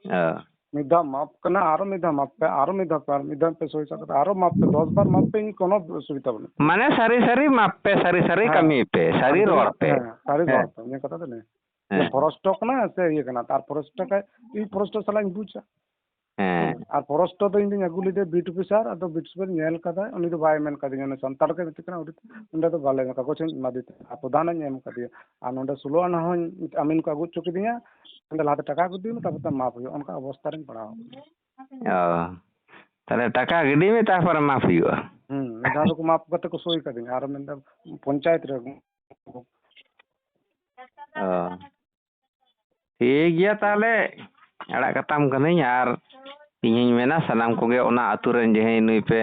ᱚ᱾ ᱢᱤᱫ ᱫᱷᱟᱣ ᱢᱟᱯ ᱠᱟᱱᱟ, ᱟᱨᱚ ᱢᱤᱫ ᱫᱷᱟᱣ ᱢᱟᱯ ᱯᱮ, ᱟᱨᱚ ᱢᱤᱫ ᱫᱷᱟᱣ ᱯᱮ, ᱟᱨ ᱢᱤᱫ ᱫᱷᱟᱣ ᱯᱮ ᱥᱳᱭ ᱥᱟᱠᱟᱛ, ᱟᱨᱚ ᱢᱟᱯ ᱯᱮ, ᱫᱚᱥ ᱵᱟᱨ ᱢᱟᱯ ᱯᱮ, ᱤᱧ ᱠᱳᱱᱳ ᱚᱥᱩᱵᱤᱫᱷᱟ ᱵᱟᱹᱱᱩᱜ᱾ ᱢᱟᱱᱮ ᱥᱟᱹᱨᱤ ᱥᱟᱹᱨᱤ ᱢᱟᱯ ᱯᱮ, ᱥᱟᱹᱨᱤ ᱥᱟᱹᱨᱤ ᱦᱮᱸ᱾ ᱠᱟᱹᱢᱤ ᱯᱮ, ᱥᱟᱹᱨᱤ ᱥᱟᱹᱨᱤ ᱨᱚᱲ ᱯᱮ᱾ ᱦᱮᱸ, ᱥᱟᱹᱨᱤ ᱦᱮᱸ᱾ ᱨᱚᱲ ᱯᱮ, ᱤᱧᱟᱹᱜ ᱠᱟᱛᱷᱟ ᱫᱚ ᱱᱤᱭᱟᱹ᱾ ᱦᱮᱸ᱾ ᱯᱷᱚᱨᱚᱥᱴᱚ ᱠᱟᱱᱟ ᱥᱮ ᱤᱭᱟᱹ ᱠᱟᱱᱟ? ᱟᱨ ᱯᱷᱚᱨᱚᱥᱴᱚ ᱠᱷᱟᱡ ᱤᱧ ᱯᱷᱚᱨᱚᱥᱴᱚ ᱥᱟᱞᱟᱜ ᱤᱧ ᱵᱩᱡᱟ᱾ ᱦᱮᱸ᱾ ᱟᱨ ᱯᱷᱚᱨᱮᱥᱴ ᱫᱚ ᱤᱧ ᱫᱩᱧ ᱟᱹᱜᱩ ᱞᱮᱫᱮ ᱵᱤᱴ ᱚᱯᱷᱤᱥᱟᱨ, ᱟᱫᱚ ᱵᱤᱴ ᱚᱯᱷᱤᱥᱟᱨ ᱧᱮᱞ ᱠᱟᱫᱟᱭ, ᱩᱱᱤ ᱫᱚ ᱵᱟᱭ ᱢᱮᱱ ᱠᱟᱫᱤᱧᱟ, ᱩᱱᱤ ᱥᱟᱱᱛᱟᱲ ᱜᱮ ᱢᱮᱛᱟᱹᱧ ᱠᱟᱱᱟ, ᱚᱸᱰᱮ ᱫᱚ ᱵᱟᱞᱮ ᱮᱢ ᱠᱟᱜ, ᱠᱟᱜᱚᱡᱽ ᱦᱚᱸᱧ ᱮᱢᱟ ᱫᱮ ᱛᱟᱦᱮᱸᱫ, ᱯᱨᱚᱫᱷᱟᱱ ᱦᱚᱸᱧ ᱮᱢ ᱠᱟᱫᱮᱭᱟ᱾ ᱟᱨ ᱱᱚᱰᱮ ᱥᱳᱞᱳ ᱟᱱᱟ ᱦᱚᱸᱧ ᱟᱢᱤᱱ ᱠᱚ ᱟᱹᱜᱩ ᱦᱚᱪᱚ ᱠᱤᱫᱤᱧᱟ, ᱚᱸᱰᱮ ᱞᱟᱦᱟᱛᱮ ᱴᱟᱠᱟ ᱠᱚ ᱤᱫᱤ ᱢᱮ, ᱛᱟᱨᱯᱚᱨ ᱛᱮ ᱢᱟᱯ ᱦᱩᱭᱩᱜᱼᱟ, ᱚᱱᱠᱟ ᱚᱵᱚᱥᱛᱟ ᱨᱤᱧ ᱯᱟᱲᱟᱣ ᱟᱠᱟᱱᱟ᱾ ᱚ, ᱛᱟᱦᱞᱮ ᱴᱟᱠᱟ ᱜᱤᱰᱤ ᱢᱮ, ᱛᱟᱨᱯᱚᱨᱮ ᱢᱟᱯ ᱦᱩᱭᱩᱜᱼᱟ᱾ ᱦᱩᱸ, ᱢᱤᱫ ᱫᱷᱟᱣ ᱫᱚᱠᱚ ᱢᱟᱯ ᱠᱟᱛᱮ ᱠᱚ ᱥᱳᱭ ᱠᱟᱫᱤᱧᱟ, ᱟᱨ ᱢᱤᱫ ᱫᱷᱟᱣ ᱯᱚᱧᱪᱟᱭᱮᱛ ᱨᱮ᱾ ᱚ, ᱴᱷᱤᱠ ᱜᱮᱭᱟ, ᱛᱟᱦᱞᱮ ᱟᱲᱟᱜ ᱠᱟᱛᱟᱢ ᱠᱟᱹᱱᱟᱹᱧ᱾ ᱟᱨ ᱤᱧᱤᱧ ᱢᱮᱱᱟ, ᱥᱟᱱᱟᱢ ᱠᱚᱜᱮ ᱚᱱᱟ ᱟᱹᱛᱩ ᱨᱮᱱ ᱡᱟᱦᱟᱸᱭ ᱱᱩᱭ ᱯᱮ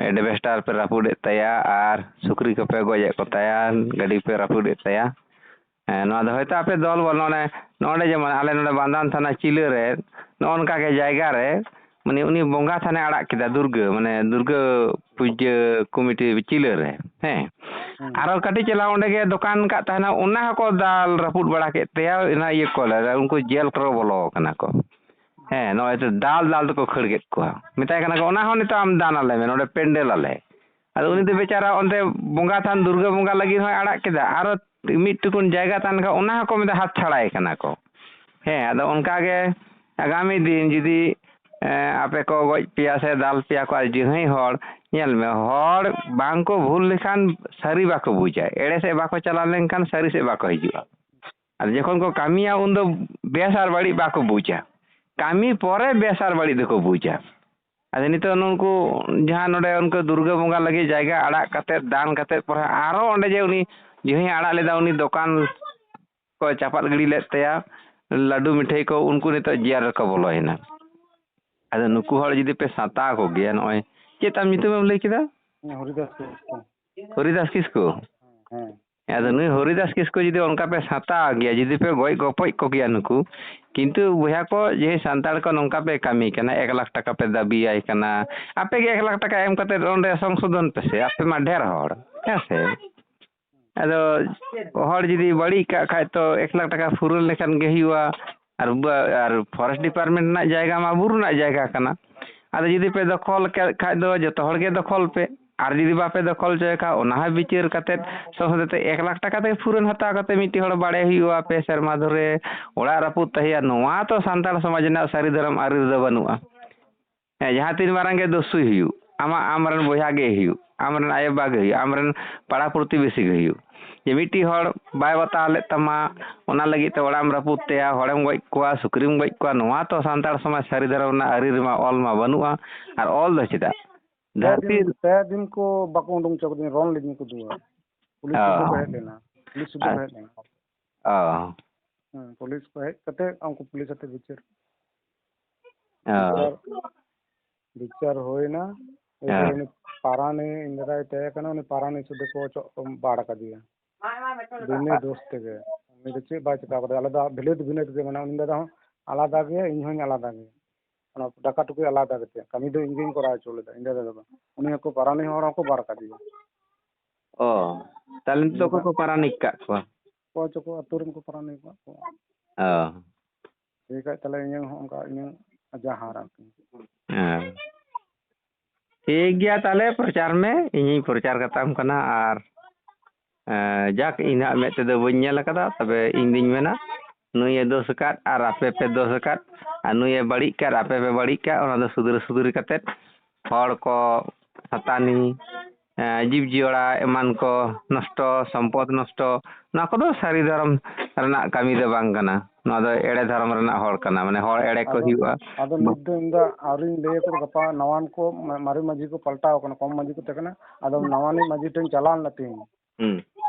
ᱮᱰᱵᱮᱥᱴᱟᱨ ᱯᱮ ᱨᱟᱹᱯᱩᱫ ᱮᱫ ᱛᱟᱭᱟ ᱟᱨ ᱥᱩᱠᱨᱤ ᱠᱚᱯᱮ ᱜᱚᱡ ᱮᱫ ᱠᱚ ᱛᱟᱭᱟ, ᱜᱟᱹᱰᱤ ᱯᱮ ᱨᱟᱹᱯᱩᱫ ᱮᱫ ᱛᱟᱭᱟ, ᱦᱮᱸ, ᱱᱚᱣᱟ ᱫᱚ ᱦᱚᱭᱛᱳ ᱟᱯᱮ ᱫᱚᱞ ᱵᱚᱞ, ᱱᱚᱰᱮ, ᱱᱚᱰᱮ ᱡᱮᱢᱚᱱ ᱟᱞᱮ ᱱᱚᱰᱮ ᱵᱟᱱᱫᱟᱱ ᱛᱷᱟᱱᱟ ᱪᱤᱞᱟᱹ ᱨᱮ ᱱᱚᱜᱼᱚ ᱱᱚᱝᱠᱟ ᱜᱮ ᱡᱟᱭᱜᱟ ᱨᱮ, ᱢᱟᱱᱮ, ᱩᱱᱤ ᱵᱚᱸᱜᱟ ᱛᱷᱟᱱᱮ ᱟᱲᱟᱜ ᱠᱮᱫᱟ, ᱫᱩᱨᱜᱟᱹ, ᱢᱟᱱᱮ, ᱫᱩᱨᱜᱟᱹ ᱯᱩᱡᱟᱹ ᱠᱚᱢᱤᱴᱤ ᱪᱤᱞᱟᱹ ᱨᱮ, ᱦᱮᱸ᱾ ᱦᱩᱸ᱾ ᱟᱨᱚ ᱠᱟᱹᱴᱤᱡ ᱪᱟᱞᱟᱣ ᱚᱸᱰᱮ ᱜᱮ ᱫᱚᱠᱟᱱ ᱠᱟᱜ ᱛᱟᱦᱮᱱᱟ, ᱚᱱᱟ ᱦᱚᱸᱠᱚ ᱫᱟᱞ ᱨᱟᱹᱯᱩᱫ ᱵᱟᱲᱟ ᱠᱮᱫ ᱛᱟᱭᱟ, ᱚᱱᱟ ᱤᱭᱟᱹ ᱠᱚᱞᱮ, ᱩᱱᱠᱩ ᱡᱮᱞ ᱠᱚᱨᱮ ᱵᱚᱞᱚ ᱟᱠᱟᱱᱟ ᱠᱚ᱾ ᱦᱮᱸ, ᱱᱚᱜᱼᱚᱭ ᱛᱚ ᱫᱟᱞ ᱫᱟᱞ ᱛᱮᱠᱚ ᱠᱷᱟᱹᱲ ᱠᱮᱫ ᱠᱚᱣᱟ᱾ ᱢᱮᱛᱟᱭ ᱠᱟᱱᱟ ᱠᱚ, "ᱚᱱᱟ ᱦᱚᱸ ᱱᱤᱛᱚᱜ ᱟᱢ ᱫᱟᱱ ᱟᱞᱮ ᱢᱮ, ᱱᱚᱰᱮ ᱯᱮᱱᱰᱮᱞ ᱟᱞᱮ᱾" ᱟᱫᱚ ᱩᱱᱤ ᱫᱚ ᱵᱮᱪᱟᱨᱟ ᱚᱱᱛᱮ ᱵᱚᱸᱜᱟ ᱛᱷᱟᱱ, ᱫᱩᱨᱜᱟᱹ ᱵᱚᱸᱜᱟ ᱞᱟᱹᱜᱤᱫ ᱦᱚᱸᱭ ᱟᱲᱟᱜ ᱠᱮᱫᱟ, ᱟᱨᱚ ᱢᱤᱫ ᱴᱩᱠᱩᱱ ᱡᱟᱭᱜᱟ ᱛᱟᱦᱮᱱ ᱠᱷᱟᱱ, ᱚᱱᱟ ᱦᱚᱸᱠᱚ ᱢᱮᱱᱫᱟ ᱦᱟᱛ ᱪᱷᱟᱲᱟᱭ ᱠᱟᱱᱟ ᱠᱚ᱾ ᱦᱮᱸ, ᱟᱫᱚ ᱚᱱᱠᱟ ᱜᱮ ᱟᱜᱟᱢᱤ ᱫᱤᱱ ᱡᱩᱫᱤ, ᱮᱸ, ᱟᱯᱮ ᱠᱚ ᱜᱚᱡ ᱯᱮᱭᱟ ᱥᱮ ᱫᱟᱞ ᱯᱮᱭᱟ ᱠᱚ, ᱟᱨ ᱡᱟᱹᱦᱟᱹᱭ ᱦᱚᱲ, ᱧᱮᱞ ᱢᱮ, ᱦᱚᱲ ᱵᱟᱝ ᱠᱚ ᱵᱷᱩᱞ ᱞᱮᱠᱷᱟᱱ ᱥᱟᱹᱨᱤ ᱵᱟᱠᱚ ᱵᱩᱡᱟ, ᱮᱲᱮ ᱥᱮᱫ ᱵᱟᱠᱚ ᱪᱟᱞᱟᱣ ᱞᱮᱱᱠᱷᱟᱱ ᱥᱟᱹᱨᱤ ᱥᱮᱫ ᱵᱟᱠᱚ ᱦᱤᱡᱩᱜᱼᱟ᱾ ᱟᱨ ᱡᱚᱠᱷᱚᱱ ᱠᱚ ᱠᱟᱹᱢᱤᱭᱟ, ᱩᱱᱫᱚ ᱵᱮᱥ ᱟᱨ ᱵᱟᱹᱲᱤᱡ ᱵᱟᱠᱚ ᱵᱩᱡᱟ᱾ ᱠᱟᱹᱢᱤ ᱯᱚᱨᱮ ᱵᱮᱥ ᱟᱨ ᱵᱟᱹᱲᱤᱡ ᱫᱚᱠᱚ ᱵᱩᱡᱟ᱾ ᱟᱫᱚ ᱱᱤᱛᱚᱜ ᱱᱩᱠᱩ ᱡᱟᱦᱟᱸ ᱱᱚᱰᱮ ᱩᱱᱠᱩ ᱫᱩᱨᱜᱟᱹ ᱵᱚᱸᱜᱟ ᱞᱟᱹᱜᱤᱫ ᱡᱟᱭᱜᱟ ᱟᱲᱟᱜ ᱠᱟᱛᱮᱫ, ᱫᱟᱱ ᱠᱟᱛᱮᱫ, ᱯᱚᱨᱮ ᱟᱨᱚ ᱚᱸᱰᱮ ᱡᱮ ᱩᱱᱤ ᱡᱟᱦᱟᱸᱭ ᱟᱲᱟᱜ ᱞᱮᱫᱟ, ᱩᱱᱤ ᱫᱚᱠᱟᱱ ᱠᱚ ᱪᱟᱯᱟᱫ ᱜᱤᱰᱤ ᱞᱮᱫ ᱛᱟᱭᱟ, ᱞᱟᱹᱰᱩ ᱢᱤᱴᱷᱟᱹᱭ ᱠᱚ, ᱩᱱᱠᱩ ᱱᱤᱛᱚᱜ ᱡᱮᱞ ᱨᱮᱠᱚ ᱵᱚᱞᱚᱭᱮᱱᱟ᱾ ᱟᱫᱚ ᱱᱩᱠᱩ ᱦᱚᱲ ᱡᱩᱫᱤ ᱯᱮ ᱥᱟᱛᱟᱣ ᱠᱚᱜᱮᱭᱟ, ᱱᱚᱜᱼᱚᱭ ᱪᱮᱫ ᱛᱟᱢ ᱧᱩᱛᱩᱢᱮᱢ ᱞᱟᱹᱭ ᱠᱮᱫᱟ? ᱦᱚᱨᱤᱫᱟᱥ ᱠᱤᱥᱠᱩ᱾ ᱦᱚᱨᱤᱫᱟᱥ ᱠᱤᱥᱠᱩ? ᱦᱮᱸ᱾ ᱟᱫᱚ ᱱᱩᱭ ᱦᱚᱨᱤᱫᱟᱥ ᱠᱤᱥᱠᱩ ᱡᱩᱫᱤ ᱚᱱᱠᱟ ᱯᱮ ᱥᱟᱛᱟᱣ ᱜᱮᱭᱟ, ᱡᱩᱫᱤ ᱯᱮ ᱜᱚᱡ ᱜᱚᱯᱚᱡ ᱠᱚᱜᱮᱭᱟ ᱱᱩᱠᱩ, ᱠᱤᱱᱛᱩ ᱵᱚᱭᱦᱟ ᱠᱚ, ᱡᱮ ᱥᱟᱱᱛᱟᱲ ᱠᱚ ᱱᱚᱝᱠᱟ ᱯᱮ ᱠᱟᱹᱢᱤ ᱠᱟᱱᱟ, ᱮᱠ ᱞᱟᱠᱷ ᱴᱟᱠᱟ ᱯᱮ ᱫᱟᱹᱵᱤᱭᱟᱭ ᱠᱟᱱᱟ, ᱟᱯᱮ ᱜᱮ ᱮᱠ ᱞᱟᱠᱷ ᱴᱟᱠᱟ ᱮᱢ ᱠᱟᱛᱮ ᱚᱸᱰᱮ ᱥᱚᱝᱥᱳᱫᱷᱚᱱ ᱯᱮᱥᱮ, ᱟᱯᱮ ᱢᱟ ᱰᱷᱮᱨ ᱦᱚᱲ, ᱦᱮᱸ ᱥᱮ? ᱟᱫᱚ ᱦᱚᱲ ᱡᱩᱫᱤ ᱵᱟᱹᱲᱤᱡ ᱠᱟᱜ ᱠᱷᱟᱡ ᱛᱚ ᱮᱠ ᱞᱟᱠᱷ ᱴᱟᱠᱟ ᱯᱩᱨᱟᱹ ᱞᱮᱠᱷᱟᱱ ᱜᱮ ᱦᱩᱭᱩᱜᱼᱟ᱾ ᱟᱨ ᱵᱟ-, ᱟᱨ ᱯᱷᱚᱨᱮᱥᱴ ᱰᱤᱯᱟᱨᱴᱢᱮᱱᱴ ᱨᱮᱱᱟᱜ ᱡᱟᱭᱜᱟ ᱢᱟ ᱵᱩᱨᱩ ᱨᱮᱱᱟᱜ ᱡᱟᱭᱜᱟ ᱠᱟᱱᱟ᱾ ᱟᱫᱚ ᱡᱩᱫᱤ ᱯᱮ ᱫᱚᱠᱷᱚᱞ ᱠᱮᱫ ᱠᱷᱟᱡ ᱫᱚ ᱡᱚᱛᱚ ᱦᱚᱲ ᱜᱮ ᱫᱚᱠᱷᱚᱞ ᱯᱮ᱾ ᱟᱨ ᱡᱩᱫᱤ ᱵᱟᱯᱮ ᱫᱚᱠᱷᱚᱞ ᱦᱚᱪᱚᱭ ᱠᱷᱟᱱ, ᱚᱱᱟ ᱦᱚᱸ ᱵᱤᱪᱟᱹᱨ ᱠᱟᱛᱮᱫ, ᱥᱚᱝᱥᱚᱫ ᱛᱮ ᱮᱠ ᱞᱟᱠᱷ ᱴᱟᱠᱟ ᱛᱮᱜᱮ ᱯᱩᱨᱟᱹᱱ ᱦᱟᱛᱟᱣ ᱠᱟᱛᱮ ᱢᱤᱫᱴᱤᱡ ᱦᱚᱲ ᱵᱟᱲᱮ ᱦᱩᱭᱩᱜᱼᱟ, ᱯᱮ ᱥᱮᱨᱢᱟ ᱫᱷᱚᱨᱮ ᱚᱲᱟᱜ ᱨᱟᱹᱯᱩᱫ ᱛᱟᱦᱮᱸᱭᱟ᱾ ᱱᱚᱣᱟ ᱛᱚ ᱥᱟᱱᱛᱟᱲ ᱥᱚᱢᱟᱡᱽ ᱨᱮᱱᱟᱜ ᱥᱟᱹᱨᱤ ᱫᱷᱚᱨᱚᱢ ᱟᱹᱨᱤ ᱨᱮᱫᱚ ᱵᱟᱹᱱᱩᱜᱼᱟ᱾ ᱦᱮᱸ, ᱡᱟᱦᱟᱸ ᱛᱤᱱ ᱢᱟᱨᱟᱝ ᱜᱮ ᱫᱳᱥᱤ ᱦᱩᱭᱩᱜ, ᱟᱢᱟᱜ, ᱟᱢ ᱨᱮᱱ ᱵᱚᱭᱦᱟ ᱜᱮ ᱦᱩᱭᱩᱜ, ᱟᱢ ᱨᱮᱱ ᱟᱭᱳ ᱵᱟᱵᱟ ᱜᱮ ᱦᱩᱭᱩᱜ, ᱟᱢ ᱨᱮᱱ ᱯᱟᱲᱟ ᱯᱨᱚᱛᱤᱵᱮᱥᱤ ᱜᱮ ᱦᱩᱭᱩᱜ, ᱡᱮ ᱢᱤᱫᱴᱤᱡ ᱦᱚᱲ ᱵᱟᱭ ᱵᱟᱛᱟᱣ ᱞᱮᱫ ᱛᱟᱢᱟ, ᱚᱱᱟ ᱞᱟᱹᱜᱤᱫ ᱛᱮ ᱚᱲᱟᱜ ᱮᱢ ᱨᱟᱹᱯᱩᱫ ᱛᱟᱭᱟ, ᱦᱚᱲᱮᱢ ᱜᱚᱡ ᱠᱚᱣᱟ, ᱥᱩᱠᱨᱤᱢ ᱜᱚᱡ ᱠᱚᱣᱟ, ᱱᱚᱣᱟ ᱛᱚ ᱥᱟᱱᱛᱟᱲ ᱥᱚᱢᱟᱡᱽ ᱥᱟᱹᱨᱤ ᱫᱷᱚᱨᱚᱢ ᱨᱮᱱᱟᱜ ᱟᱹᱨᱤ ᱨᱮᱢᱟ ᱚᱞ ᱢᱟ ᱵᱟᱹᱱᱩᱜᱼᱟ᱾ ᱟᱨ ᱚᱞ ᱫᱚ ᱪᱮᱫᱟᱜ? ᱯᱮ ᱫᱷᱟᱹᱨᱛᱤ ᱫᱤᱱ, ᱯᱮ ᱫᱤᱱ ᱠᱚ ᱵᱟᱠᱚ ᱩᱰᱩᱝ ᱦᱚᱪᱚ ᱠᱟᱹᱫᱤᱧᱟ, ᱨᱚᱱ ᱞᱤᱫᱤᱧᱟ ᱠᱚ ᱫᱩᱣᱟᱹᱨ᱾ ᱯᱩᱞᱤᱥ ᱚ᱾ ᱥᱩᱫᱷᱟᱹ ᱠᱚ ᱦᱮᱡ ᱞᱮᱱᱟ, ᱯᱩᱞᱤᱥ ᱥᱩᱫᱷᱟᱹ ᱠᱚ ᱟᱪ-, ᱦᱮᱡ ᱞᱮᱱᱟ᱾ ᱚ᱾ ᱦᱮᱸ, ᱯᱩᱞᱤᱥ ᱠᱚ ᱦᱮᱡ ᱠᱟᱛᱮ ᱩᱱᱠᱩ ᱯᱩᱞᱤᱥ ᱟᱛᱮ ᱵᱤᱪᱟᱹᱨ᱾ ᱚ᱾ ᱵᱤᱪᱟᱹᱨ, ᱵᱤᱪᱟᱹᱨ ᱦᱩᱭᱱᱟ᱾ ᱦᱮᱸ᱾ ᱮᱵᱟᱨ ᱩᱱᱤ ᱯᱟᱨᱟᱱᱤ, ᱤᱧ ᱫᱟᱫᱟᱭ ᱛᱟᱦᱮᱸ ᱠᱟᱱᱟ, ᱩᱱᱤ ᱯᱟᱨᱟᱱᱤ ᱥᱩᱫᱷᱟᱹ ᱠᱚ ᱪᱚ-, ᱵᱟᱲ ᱠᱟᱫᱮᱭᱟ᱾ ᱵᱤᱱᱟᱹ ᱫᱳᱥ ᱛᱮᱜᱮ᱾ ᱩᱱᱤ ᱫᱚ ᱪᱮᱫ ᱵᱟᱭ ᱪᱤᱠᱟ ᱠᱟᱫᱟ, ᱟᱞᱮ ᱫᱚ ᱵᱷᱤᱱᱟᱹᱛ ᱵᱷᱤᱱᱟᱹᱛ ᱜᱮ, ᱢᱟᱱᱮ ᱩᱱᱤ ᱫᱟᱫᱟ ᱦᱚᱸ ᱟᱞᱟᱫᱟ ᱜᱮᱭᱟ, ᱤᱧ ᱦᱚᱸᱧ ᱟᱞᱟᱫᱟ ᱜᱮᱭᱟ᱾ ᱚᱱᱟ ᱴᱟᱠᱟ ᱴᱩᱠᱩᱭ ᱟᱞᱟᱫᱟ ᱜᱮᱛᱮ, ᱠᱟᱹᱢᱤ ᱫᱚ ᱤᱧ ᱜᱤᱧ ᱠᱚᱨᱟᱣ ᱦᱚᱪᱚ ᱞᱮᱫᱟ, ᱤᱧ ᱫᱟᱫᱟ ᱫᱚ ᱵᱟᱝ᱾ ᱩᱱᱤ ᱦᱚᱸᱠᱚ ᱯᱟᱨᱟᱱᱤ ᱦᱚᱲ ᱦᱚᱸᱠᱚ ᱵᱟᱲ ᱠᱟᱫᱮᱭᱟ᱾ ᱚ, ᱛᱟᱦᱞᱮ ᱱᱤᱛᱚᱜ ᱫᱚ ᱚᱠᱚᱭ ᱠᱚ ᱯᱟᱨᱟᱱᱤᱠ ᱠᱟᱜ ᱠᱚᱣᱟ? ᱚᱠᱚᱭ ᱪᱚᱠᱚ ᱟᱹᱛᱩ ᱨᱮᱱ ᱠᱚ ᱯᱟᱨᱟᱱᱤᱠ ᱠᱟᱜ ᱠᱚᱣᱟ᱾ ᱚ᱾ ᱴᱷᱤᱠ ᱠᱷᱟᱡ ᱛᱟᱦᱞᱮ ᱤᱧᱟᱹᱝ ᱦᱚᱸ ᱚᱱᱠᱟ ᱤᱧᱟᱹᱝ ᱡᱟᱦᱟᱸ ᱟᱨᱠᱤ᱾ ᱦᱮᱸ᱾ ᱴᱷᱤᱠ ᱜᱮᱭᱟ, ᱛᱟᱦᱞᱮ ᱯᱨᱚᱪᱟᱨ ᱢᱮ, ᱤᱧᱤᱧ ᱯᱨᱚᱪᱟᱨ ᱠᱟᱛᱟᱢ ᱠᱟᱱᱟ᱾ ᱟᱨ, ᱮᱸ, ᱡᱟᱠ, ᱤᱧ ᱦᱟᱸᱜ ᱢᱮᱫ ᱛᱮᱫᱚ ᱵᱟᱹᱧ ᱧᱮᱞ ᱟᱠᱟᱫᱟ, ᱛᱚᱵᱮ ᱤᱧ ᱫᱩᱧ ᱢᱮᱱᱟ, ᱱᱩᱭᱮ ᱫᱳᱥ ᱟᱠᱟᱫ ᱟᱨ ᱟᱯᱮ ᱯᱮ ᱫᱳᱥ ᱟᱠᱟᱫ, ᱟᱨ ᱱᱩᱭᱮ ᱵᱟᱹᱲᱤᱡ ᱟᱠᱟᱫ, ᱟᱯᱮ ᱯᱮ ᱵᱟᱹᱲᱤᱡ ᱟᱠᱟᱫ, ᱚᱱᱟ ᱫᱚ ᱥᱩᱫᱷᱨᱟᱹ ᱥᱩᱫᱷᱨᱤ ᱠᱟᱛᱮᱫ ᱦᱚᱲ ᱠᱚ ᱦᱟᱛᱟᱱᱤ, ᱮᱸ, ᱡᱤᱵᱽ ᱡᱤᱭᱟᱹᱲᱟ ᱮᱢᱟᱱ ᱠᱚ ᱱᱚᱥᱴᱚ, ᱥᱚᱢᱯᱚᱫ ᱱᱚᱥᱴᱚ, ᱱᱚᱣᱟ ᱠᱚᱫᱚ ᱥᱟᱹᱨᱤ ᱫᱷᱚᱨᱚᱢ ᱨᱮᱱᱟᱜ ᱠᱟᱹᱢᱤ ᱫᱚ ᱵᱟᱝ ᱠᱟᱱᱟ᱾ ᱱᱚᱣᱟ ᱫᱚ ᱮᱲᱮ ᱫᱷᱚᱨᱚᱢ ᱨᱮᱱᱟᱜ ᱦᱚᱲ ᱠᱟᱱᱟ, ᱢᱟᱱᱮ ᱦᱚᱲ ᱮᱲᱮ ᱠᱚ ᱟᱫᱚ, ᱦᱩᱭᱩᱜᱼᱟ᱾ ᱟᱫᱚ ᱱᱤᱛ ᱫᱚ ᱤᱧ ᱫᱚ ᱟᱹᱣᱨᱤᱧ ᱞᱟᱹᱭ ᱟᱠᱚ, ᱜᱟᱯᱟ ᱱᱟᱣᱟᱱ ᱠᱚ ᱢᱟ-, ᱢᱟᱨᱮ ᱢᱟᱹᱡᱷᱤ ᱠᱚ ᱯᱟᱞᱴᱟᱣ ᱟᱠᱟᱱᱟ, ᱠᱚᱢ ᱢᱟᱹᱡᱷᱤ ᱠᱚ ᱛᱟᱦᱮᱸ ᱠᱟᱱᱟ, ᱟᱫᱚ ᱱᱟᱣᱟᱱᱤᱡ ᱢᱟᱹᱡᱷᱤ ᱴᱷᱮᱱ ᱪᱟᱞᱟᱣ ᱞᱮᱱᱟ ᱛᱮᱦᱮᱧ᱾ ᱦᱩᱸ᱾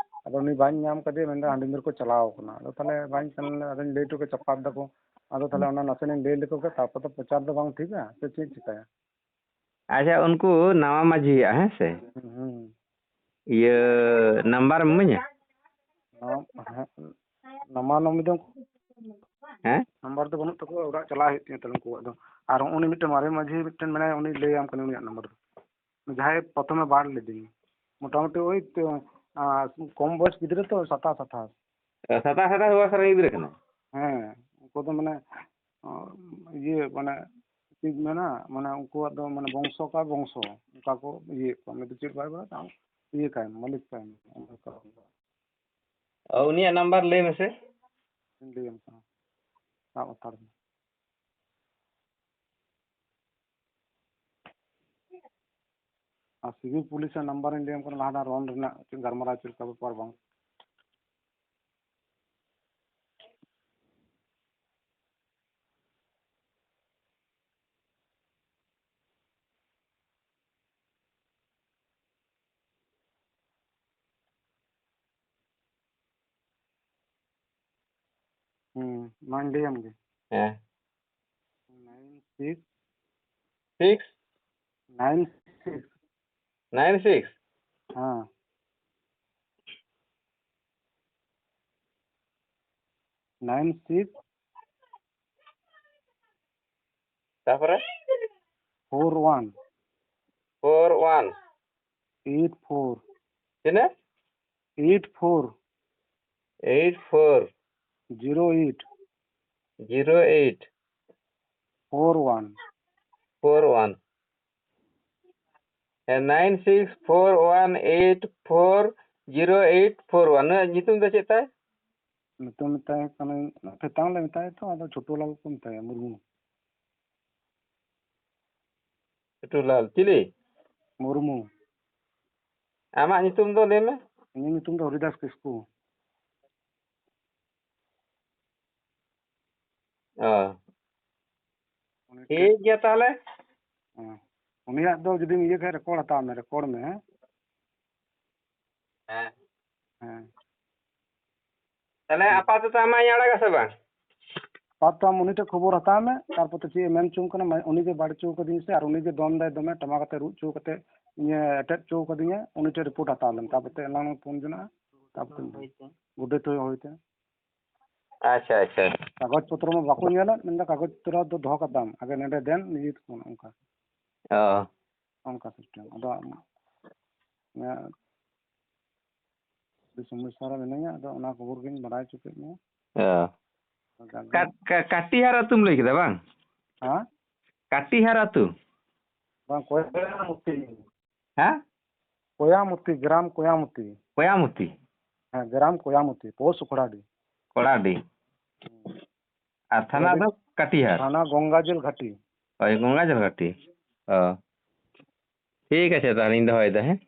ᱟᱫᱚ ᱩᱱᱤ ᱵᱟᱹᱧ ᱧᱟᱢ ᱠᱟᱫᱮᱭᱟ, ᱢᱮᱱᱫᱟ ᱦᱟᱺᱰᱤ ᱧᱩ ᱨᱮᱠᱚ ᱪᱟᱞᱟᱣ ᱟᱠᱟᱱᱟ᱾ ᱟᱫᱚ ᱛᱟᱦᱞᱮ ᱵᱟᱹᱧ ᱥᱮᱱ ᱞᱮᱱᱟ, ᱟᱫᱚᱧ ᱞᱟᱹᱭ ᱦᱚᱴᱚ ᱠᱟᱜ ᱪᱟᱯᱟᱫ ᱫᱟᱠᱚ᱾ ᱟᱫᱚ ᱛᱟᱦᱞᱮ ᱦᱩᱸ᱾ ᱚᱱᱟ ᱱᱟᱥᱮᱱᱟᱜ ᱤᱧ ᱞᱟᱹᱭ ᱞᱮᱠᱚ ᱜᱮ, ᱛᱟᱨᱯᱚᱨ ᱫᱚ ᱯᱨᱚᱪᱟᱨ ᱫᱚ ᱵᱟᱝ ᱴᱷᱤᱠᱟ, ᱥᱮ ᱪᱮᱫ ᱪᱤᱠᱟᱹᱭᱟ? ᱟᱪᱪᱷᱟ, ᱩᱱᱠᱩ ᱱᱟᱣᱟ ᱢᱟᱹᱡᱷᱤᱭᱟᱜ, ᱦᱮᱸ ᱥᱮ? ᱦᱩᱸ, ᱦᱩᱸ᱾ ᱤᱭᱟᱹ, ᱱᱟᱢᱵᱟᱨ ᱮᱢ ᱤᱢᱟᱹᱧᱟ? ᱱᱟᱢ-, ᱦᱮᱸ, ᱱᱟᱢᱵᱟᱨ ᱱᱚᱢᱵᱚᱨ ᱫᱚ ᱦᱮᱸ? ᱱᱟᱢᱵᱟᱨ ᱫᱚ ᱵᱟᱹᱱᱩᱜ ᱛᱟᱠᱚᱣᱟ, ᱚᱲᱟᱜ ᱪᱟᱞᱟᱜ ᱦᱩᱭᱩᱜ ᱛᱤᱧᱟᱹ ᱛᱟᱦᱞᱮ ᱩᱱᱠᱩᱣᱟᱜ ᱫᱚ᱾ ᱟᱨ ᱩᱱᱤ ᱢᱤᱫᱴᱮᱱ ᱢᱟᱨᱮ ᱢᱟᱹᱡᱷᱤ ᱢᱤᱫᱴᱮᱱ ᱢᱮᱱᱟᱭᱟ, ᱩᱱᱤ ᱞᱟᱹᱭᱟᱢ ᱠᱟᱱᱟ ᱩᱱᱤᱭᱟᱜ ᱱᱟᱢᱵᱟᱨ ᱫᱚ᱾ ᱡᱟᱦᱟᱸᱭ ᱯᱨᱚᱛᱷᱚᱢᱮ ᱵᱟᱲ ᱞᱮᱫᱤᱧ, ᱢᱚᱴᱟᱢᱩᱴᱤ ᱳᱭ ᱛᱚ, ᱟᱸ, ᱠᱚᱢ ᱵᱚᱭᱮᱥ ᱜᱤᱫᱽᱨᱟᱹ ᱛᱚ, ᱥᱟᱛᱟᱥ ᱟᱴᱷᱟᱥ᱾ ᱥᱟᱛᱟᱥ ᱟᱴᱷᱟᱥ ᱵᱚᱭᱮᱥ ᱨᱮᱱ ᱜᱤᱫᱽᱨᱟᱹ ᱠᱟᱱᱟᱭ? ᱦᱮᱸ, ᱩᱱᱠᱩ ᱫᱚ ᱢᱟᱱᱮ, ᱚ, ᱤᱭᱟᱹ, ᱢᱟᱱᱮ, ᱪᱮᱫ ᱢᱮᱱᱟ, ᱢᱟᱱᱮ ᱩᱱᱠᱩᱣᱟᱜ ᱫᱚ ᱢᱟᱱᱮ ᱵᱚᱝᱥᱚ ᱠᱟ ᱵᱚᱝᱥᱚ, ᱚᱱᱠᱟ ᱠᱚ ᱤᱭᱟᱹᱭᱮᱫ ᱠᱚᱣᱟ᱾ ᱩᱱᱤ ᱫᱚ ᱪᱮᱫ ᱵᱟᱭ ᱵᱟᱲᱟᱭᱟ, ᱟᱢ ᱤᱭᱟᱹ ᱠᱟᱭ ᱢᱮ, ᱢᱟᱹᱞᱤᱠ ᱠᱟᱭ ᱢᱮ, ᱚᱱᱠᱟ᱾ ᱚ, ᱩᱱᱤᱭᱟᱜ ᱱᱟᱢᱵᱟᱨ ᱞᱟᱹᱭ ᱢᱮᱥᱮ᱾ ᱤᱧ ᱞᱟᱹᱭᱟᱢ ᱠᱟᱱᱟ, ᱥᱟᱵ ᱦᱟᱛᱟᱲ ᱢᱮ᱾ ᱟᱨ ᱥᱤᱵᱤᱞ ᱯᱩᱞᱤᱥᱟᱜ ᱱᱟᱢᱵᱟᱨᱤᱧ ᱞᱟᱹᱭᱟᱢ ᱠᱟᱱᱟ, ᱞᱟᱦᱟ ᱨᱮᱱᱟᱜ ᱨᱚᱱ ᱨᱮᱱᱟᱜ ᱪᱮᱫ ᱜᱟᱞᱢᱟᱨᱟᱣ ᱪᱮᱫ ᱞᱮᱠᱟ ᱵᱮᱯᱟᱨ ᱵᱟᱝ᱾ ᱦᱩᱸ, ᱢᱟᱧ ᱞᱟᱹᱭᱟᱢ ᱜᱮ᱾ ᱦᱮᱸ᱾ Nine six six nine six nine six. ᱦᱮᱸ᱾ ᱱᱟᱭᱤᱱ ᱥᱤᱠᱥ ᱛᱟᱯᱚᱨᱮ? Four one. Four one. Eight four. ᱛᱤᱱᱟᱹᱜ? Eight four. Eight four. Zero eight. Zero eight. Four one. Four one. ᱦᱮᱸ, nine six four one eight four zero eight four one. ᱱᱩᱭᱟᱜ ᱧᱩᱛᱩᱢ ᱫᱚ ᱪᱮᱫ ᱛᱟᱭ? ᱧᱩᱛᱩᱢ ᱢᱮᱛᱟᱭ ᱠᱟᱹᱱᱟᱹᱧ, ᱛᱮᱛᱟᱝ ᱞᱮ ᱢᱮᱛᱟᱭᱟ ᱛᱚ, ᱟᱫᱚ ᱪᱷᱳᱴᱩ ᱞᱟᱞ ᱠᱚ ᱢᱮᱛᱟᱭᱟ, ᱢᱩᱨᱢᱩ᱾ ᱪᱷᱳᱴᱩ ᱞᱟᱞ ᱪᱤᱞᱤ? ᱢᱩᱨᱢᱩ᱾ ᱟᱢᱟᱜ ᱧᱩᱛᱩᱢ ᱫᱚ ᱞᱟᱹᱭ ᱢᱮ᱾ ᱤᱧᱟᱹᱜ ᱧᱩᱛᱩᱢ ᱫᱚ ᱦᱚᱨᱤᱫᱟᱥ ᱠᱤᱥᱠᱩ᱾ ᱚ᱾ ᱩᱱᱤ ᱴᱷᱤᱠ ᱜᱮᱭᱟ ᱛᱟᱦᱚᱞᱮ᱾ ᱦᱮᱸ᱾ ᱩᱱᱤᱭᱟᱜ ᱫᱚ ᱡᱩᱫᱤᱢ ᱤᱭᱟᱹ ᱠᱷᱟᱡ ᱨᱮᱠᱚᱨᱰ ᱦᱟᱛᱟᱣ ᱢᱮ, ᱨᱮᱠᱚᱨᱰ ᱢᱮ, ᱦᱮᱸ? ᱦᱮᱸ᱾ ᱦᱮᱸ᱾ ᱛᱟᱦᱚᱞᱮ ᱦᱮᱸ᱾ ᱟᱯᱟᱛᱚᱛᱚ ᱟᱢᱟᱜ ᱤᱧ ᱟᱲᱟᱜᱟ ᱥᱮ ᱵᱟᱝ? ᱟᱯᱟᱛᱚᱛᱚ ᱟᱢ ᱩᱱᱤ ᱴᱷᱮᱡ ᱠᱷᱚᱵᱚᱨ ᱦᱟᱛᱟᱣ ᱢᱮ, ᱛᱟᱨᱯᱚᱨ ᱛᱚ ᱪᱮᱫ ᱮ ᱢᱮᱱ ᱪᱚᱝ ᱠᱟᱱᱟ, ᱢᱟ-, ᱩᱱᱤ ᱜᱮ ᱵᱟᱲ ᱦᱚᱪᱚ ᱠᱟᱫᱤᱧ ᱥᱮ, ᱟᱨ ᱩᱱᱤ ᱜᱮ ᱫᱚᱱ ᱫᱟᱭ ᱫᱚᱢᱮ, ᱴᱟᱢᱟᱠ ᱟᱛᱮ ᱨᱩ ᱦᱚᱪᱚ ᱠᱟᱛᱮ ᱤᱧᱮ ᱮᱴᱮᱫ ᱦᱚᱪᱚ ᱠᱟᱫᱤᱧᱟ, ᱩᱱᱤ ᱴᱷᱮᱡ ᱨᱤᱯᱳᱨᱴ ᱦᱟᱛᱟᱣ ᱞᱮᱢ, ᱛᱟᱨᱯᱚᱨ ᱛᱚ ᱮᱱᱟᱝ ᱯᱷᱳᱱ ᱡᱚᱱᱟᱜᱼᱟ, ᱛᱟᱨᱯᱚᱨ ᱛᱚ ᱜᱚᱰᱮᱛ ᱦᱚᱭ ᱦᱚᱭᱛᱮ᱾ ᱟᱪᱪᱷᱟ, ᱟᱪᱪᱷᱟ᱾ ᱠᱟᱜᱚᱡᱽ ᱯᱚᱛᱨᱚ ᱢᱟ ᱵᱟᱠᱚ ᱧᱮᱞᱟ, ᱢᱮᱱᱫᱟ, "ᱠᱟᱜᱚᱡᱽ ᱯᱚᱛᱨᱚ ᱫᱚ ᱫᱚᱦᱚ ᱠᱟᱛᱟᱢ, ᱟᱜᱮ ᱱᱚᱰᱮ ᱫᱮᱱ, ᱱᱤᱭᱟᱹ ᱛᱟᱵᱚᱱ", ᱚᱱᱠᱟ᱾ ᱚ᱾ ᱚᱱᱠᱟ ᱥᱤᱥᱴᱮᱢ᱾ ᱟᱫᱚ, ᱮᱸ, ᱟᱹᱰᱤ ᱥᱚᱢᱚᱥᱥᱟ ᱨᱮ ᱢᱤᱱᱟᱹᱧᱟ, ᱟᱫᱚ ᱚᱱᱟ ᱠᱷᱚᱵᱚᱨ ᱜᱤᱧ ᱵᱟᱰᱟᱭ ᱦᱚᱪᱚ ᱠᱮᱫ ᱢᱮᱭᱟ᱾ ᱚ᱾ ᱟᱫᱚ ᱡᱟᱜᱮ ᱠᱟ-, ᱠᱟ-, ᱠᱟᱴᱤᱦᱟᱨ ᱟᱹᱛᱩᱢ ᱞᱟᱹᱭ ᱠᱮᱫᱟ ᱵᱟᱝ? ᱦᱮᱸ? ᱠᱟᱴᱤᱦᱟᱨ ᱟᱹᱛᱩ? ᱵᱟᱝ, ᱠᱚᱭᱟᱢᱩᱛᱤ᱾ ᱦᱮᱸ? ᱠᱚᱭᱟᱢᱩᱛᱤ, ᱜᱨᱟᱢ ᱠᱚᱭᱟᱢᱩᱛᱤ᱾ ᱠᱚᱭᱟᱢᱩᱛᱤ? ᱦᱮᱸ, ᱜᱨᱟᱢ ᱠᱚᱭᱟᱢᱩᱛᱤ, ᱯᱳᱥᱴ ᱠᱚᱲᱟᱰᱤ᱾ ᱠᱚᱲᱟᱰᱤ᱾ ᱟᱨ ᱛᱷᱟᱱᱟ ᱫᱚ ᱠᱟᱴᱤᱦᱟᱨ? ᱛᱷᱟᱱᱟ ᱜᱚᱝᱜᱟᱡᱚᱞ ᱜᱷᱟᱴᱤ᱾ ᱦᱳᱭ, ᱜᱚᱝᱜᱟᱡᱚᱞ ᱜᱷᱟᱴᱤ᱾ ᱚ᱾ ᱴᱷᱤᱠ ᱟᱪᱷᱮ, ᱛᱟᱦᱞᱮᱧ ᱫᱚᱦᱚᱭᱮᱫᱟ, ᱦᱮᱸ?